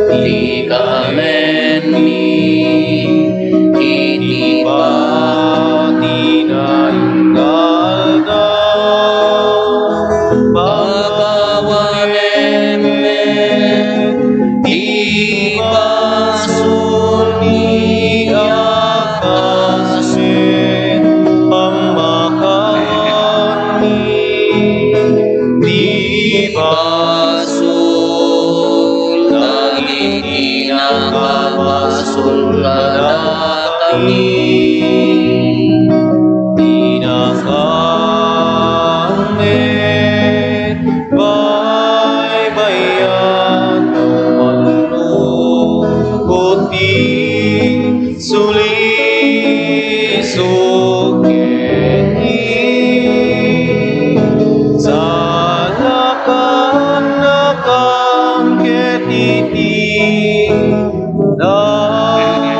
Ti kalenmi iti pati nga ingalda, pakawanem met ti basolmi a kas met pammakawanmi ti basol dagiti nakabasol kadakami. Dinakami baybay-an, mallukot ti sulisog ken ni salakannakam ket iti dagis.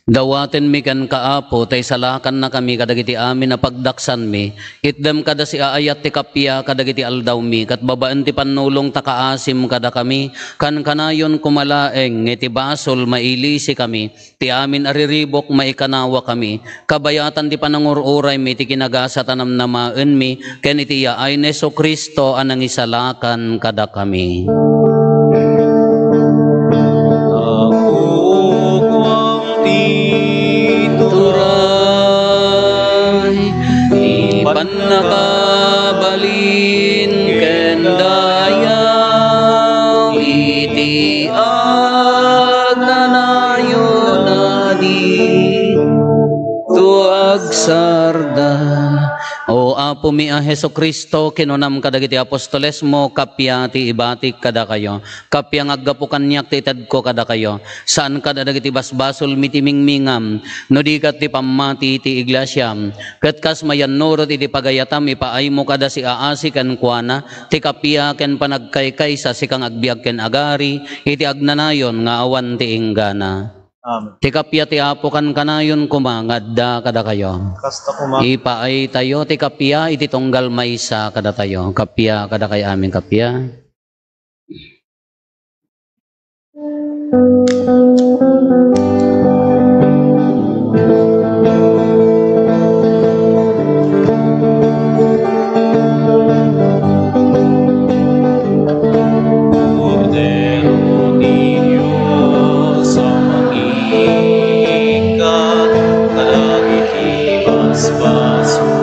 Dawatenmi kenka, Apo, ta isalakannakami kadagiti amin a pagdaksanmi. Itdem kada siaayat ti kappia kadagiti aldawmi, ket babaen ti pannulong ta kaasim kadakami, kankanayon koma laeng nga iti basol mailisikami, ti amin a riribuk maikanawakami, kabayatan ti panangur-uraymi ti kinagasat a namnamaenmi, ken iti yaay ni Jesu-Cristo a nangisalakan kadakami. Nakukuam ti turay, ti pannakabalin ken dayaw iti agnanayon a di to agsarda. O Apomi a Jesu-Cristo, kinunam kadagiti apostolesmo, kappia ti ibatik kadakayo. Kappia nga aggapu kaniak ti itedko kadakayo. Saan kada dagiti basbasolmi ti mingmingam, no di ket ti pammati ti iglesiam. Ket kas mayannurot iti pagayatam, ipaaymo kada siaasi kenkuana, ti kappia ken panagkaykaysa, sika nga agbiag ken agari, iti agnanayon nga awan ti inggana. Amen. Ti kappia ti Apo kankanayon koma nga adda kadakayo. Kasta koma. Ipaaytayo ti kappia iti tunggal maysa kadatayo. Kappia kadakayo amin, kappia. Kordero ti Dios a mangikkat kadagiti basbasol.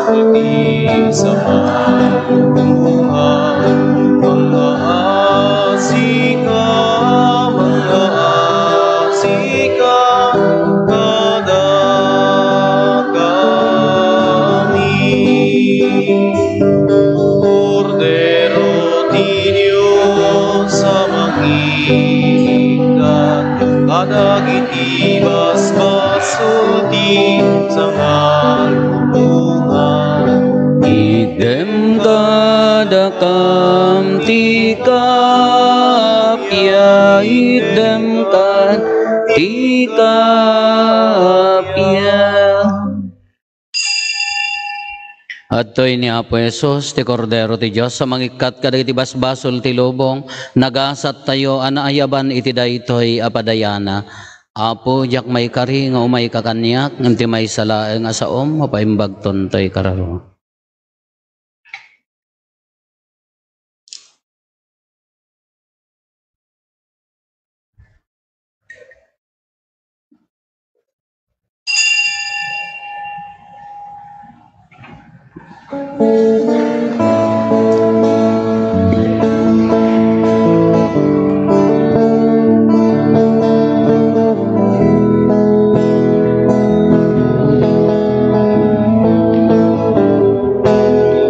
Iti samalubongan, mangngaasika, mangngaasika kadakami. Kordero ti Dios a mangikkat kadagiti basbasol ti sangalubongan. Itdem kadakam ti kappia, itdem kad ti kappia. Adtoy ni Apo Jesus, ti Kordero ti Dios a mangikkat kadagiti basbasol ti lubong. Nagasattayo a naayaban iti daytoy a padayana. Apo, diak maikari nga umayka kaniak, ngem ti maysa laeng a saom, mapaimbagton toy kararo.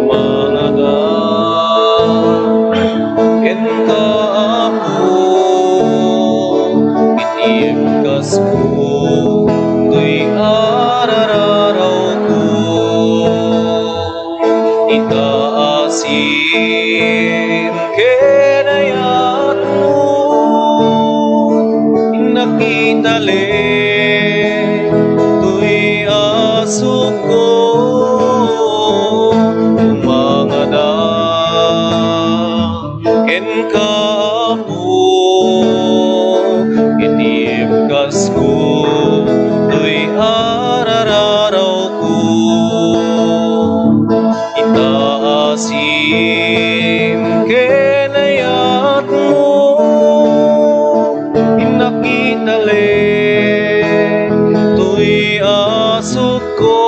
Mangada kenka, Apo, iti ibkasko, toy arararawko. Ita asim ken ayatmo, innak itali toy asukko. Mangada kenka, Apo, iti ibkasko, toy arararawko. Ita asim ken ayatmo, innak itali toy asukko.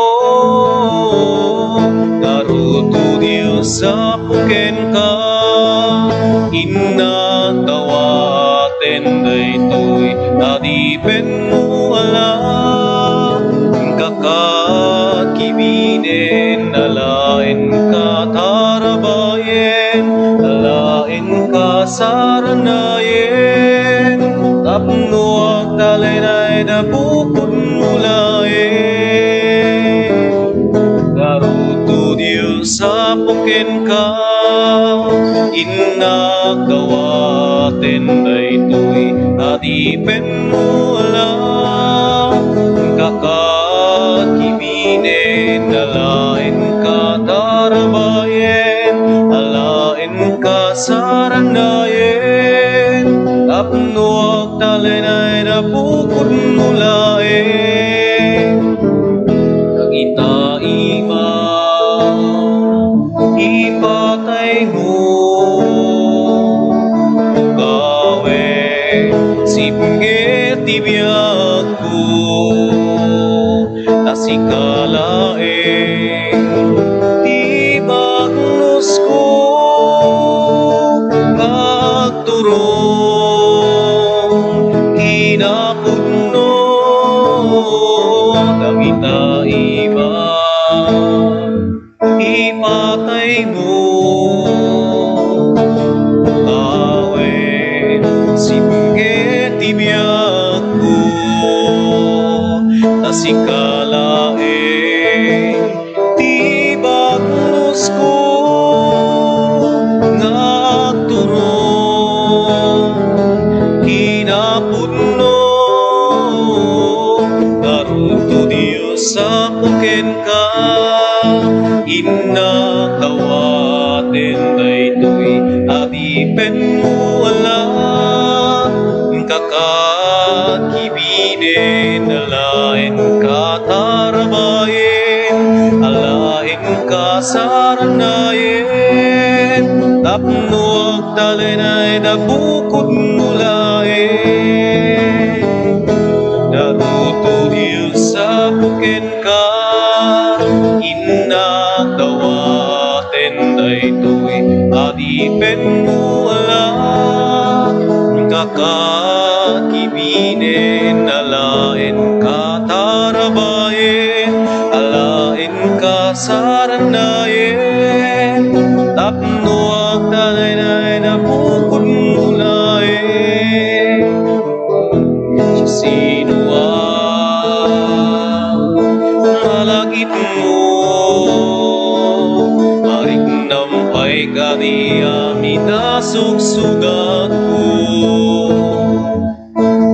Garudto Dios, Apo, kenka, innak dawaten daytoy adipenmo a la. Inka kakibinen, alaenka tarabayen, alaenka saranayen, tapno agtalinaed a bukodmo laeng. Garudto Dios, Apo, kenka, innak dawaten daytoy adipenmo a la. Inka kakibinen, alaenka tarabayen, alaenka saranayen, tapno agtalinaed a bukodmo laeng. Dagita ima, ipataymo, gawem sipnget ti biagko, ta sika laeng ti bagnosko, nga agturong kinapudno. Dagita ima, ipataymo, gawem sipnget ti biagko, ta sika laeng ti bagnosko, nga agturong kinapudno. Garudto Dios, Apo, kenka, innak dawaten daytoy adipenmo a la. Inka kakibinen, alaenka tarabayen, alaenka saranayen, tapno agtalinaed a bukodmo laeng. Garudto Dios, Apo, kenka, innak Awaten daytoy, adipenmo ala, kakakibinen alaen katarabayen, alaen kasarandayen, tapno agtalinayen a bukodmo laeng. Sino a malagipmo? Mariknam pay kadi amin a sugsugatko.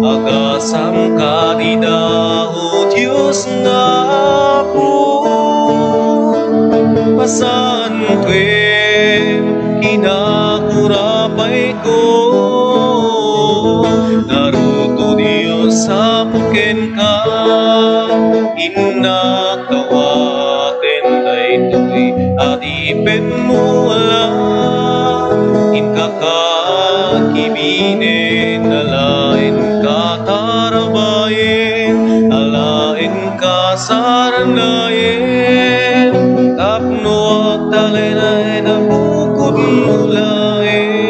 Agasam kadi da, O Dios nga Apo, pasaanko ken kinakurapayko. Ngarud, O Dios, Apo kenka, innak awaten daytoy, adipenmo ala, inka kakibinen alaen katarabayen, alaen kasarandayen, tapno agtalinayen a bukodmo laeng.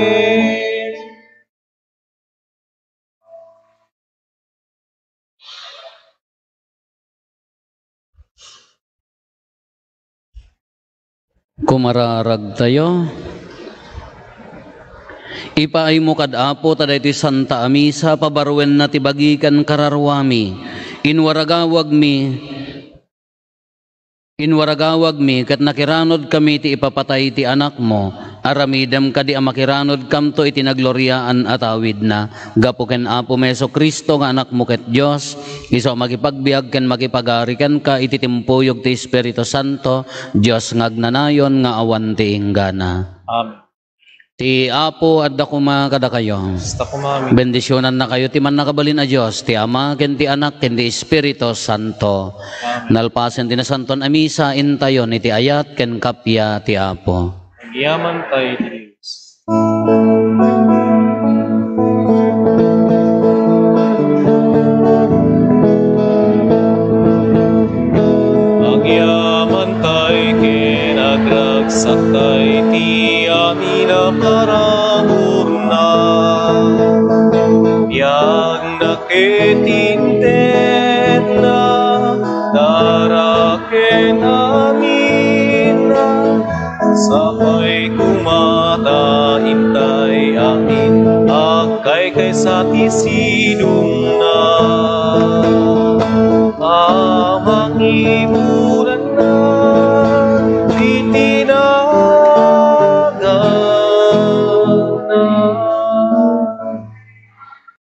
Kumararagtayo. Ipaaymo kad Apo ta daytoy Santa a Misa, pabaruenna ti bagi ken kararuami. Inwaragawagmi, inwaragawagmi ket nakiranudkami ti ipapatay ti Anakmo. Aramidem kadi a makiranudkamto iti nagloriaan a tawidna. Gapu ken Apomi Jesu-Cristo nga Anakmo ket Dios, isu a makipagbiag ken makipagari kenka iti timpuyog ti Espiritu Santo, Dios nga agnanayon nga awan ti inggana. Amen. Ti Apo adda koma kadakayo. Kasta koma, amen. Bendisionannakayo ti Mannakabalin a Dios, ti Ama, ken ti Anak, ken ti Espiritu Santo. Amen. Nalpasen ti Nasantoan a Misa, intayon iti ayat ken kappia ti Apo. Agyamankami iti Dios. Agyaman tay ken agragsak tay ti amin a paraburna. Biagna ket intedna, dara ken aminna, sapay koma ta intay amin agkaykaysa ti sidongna.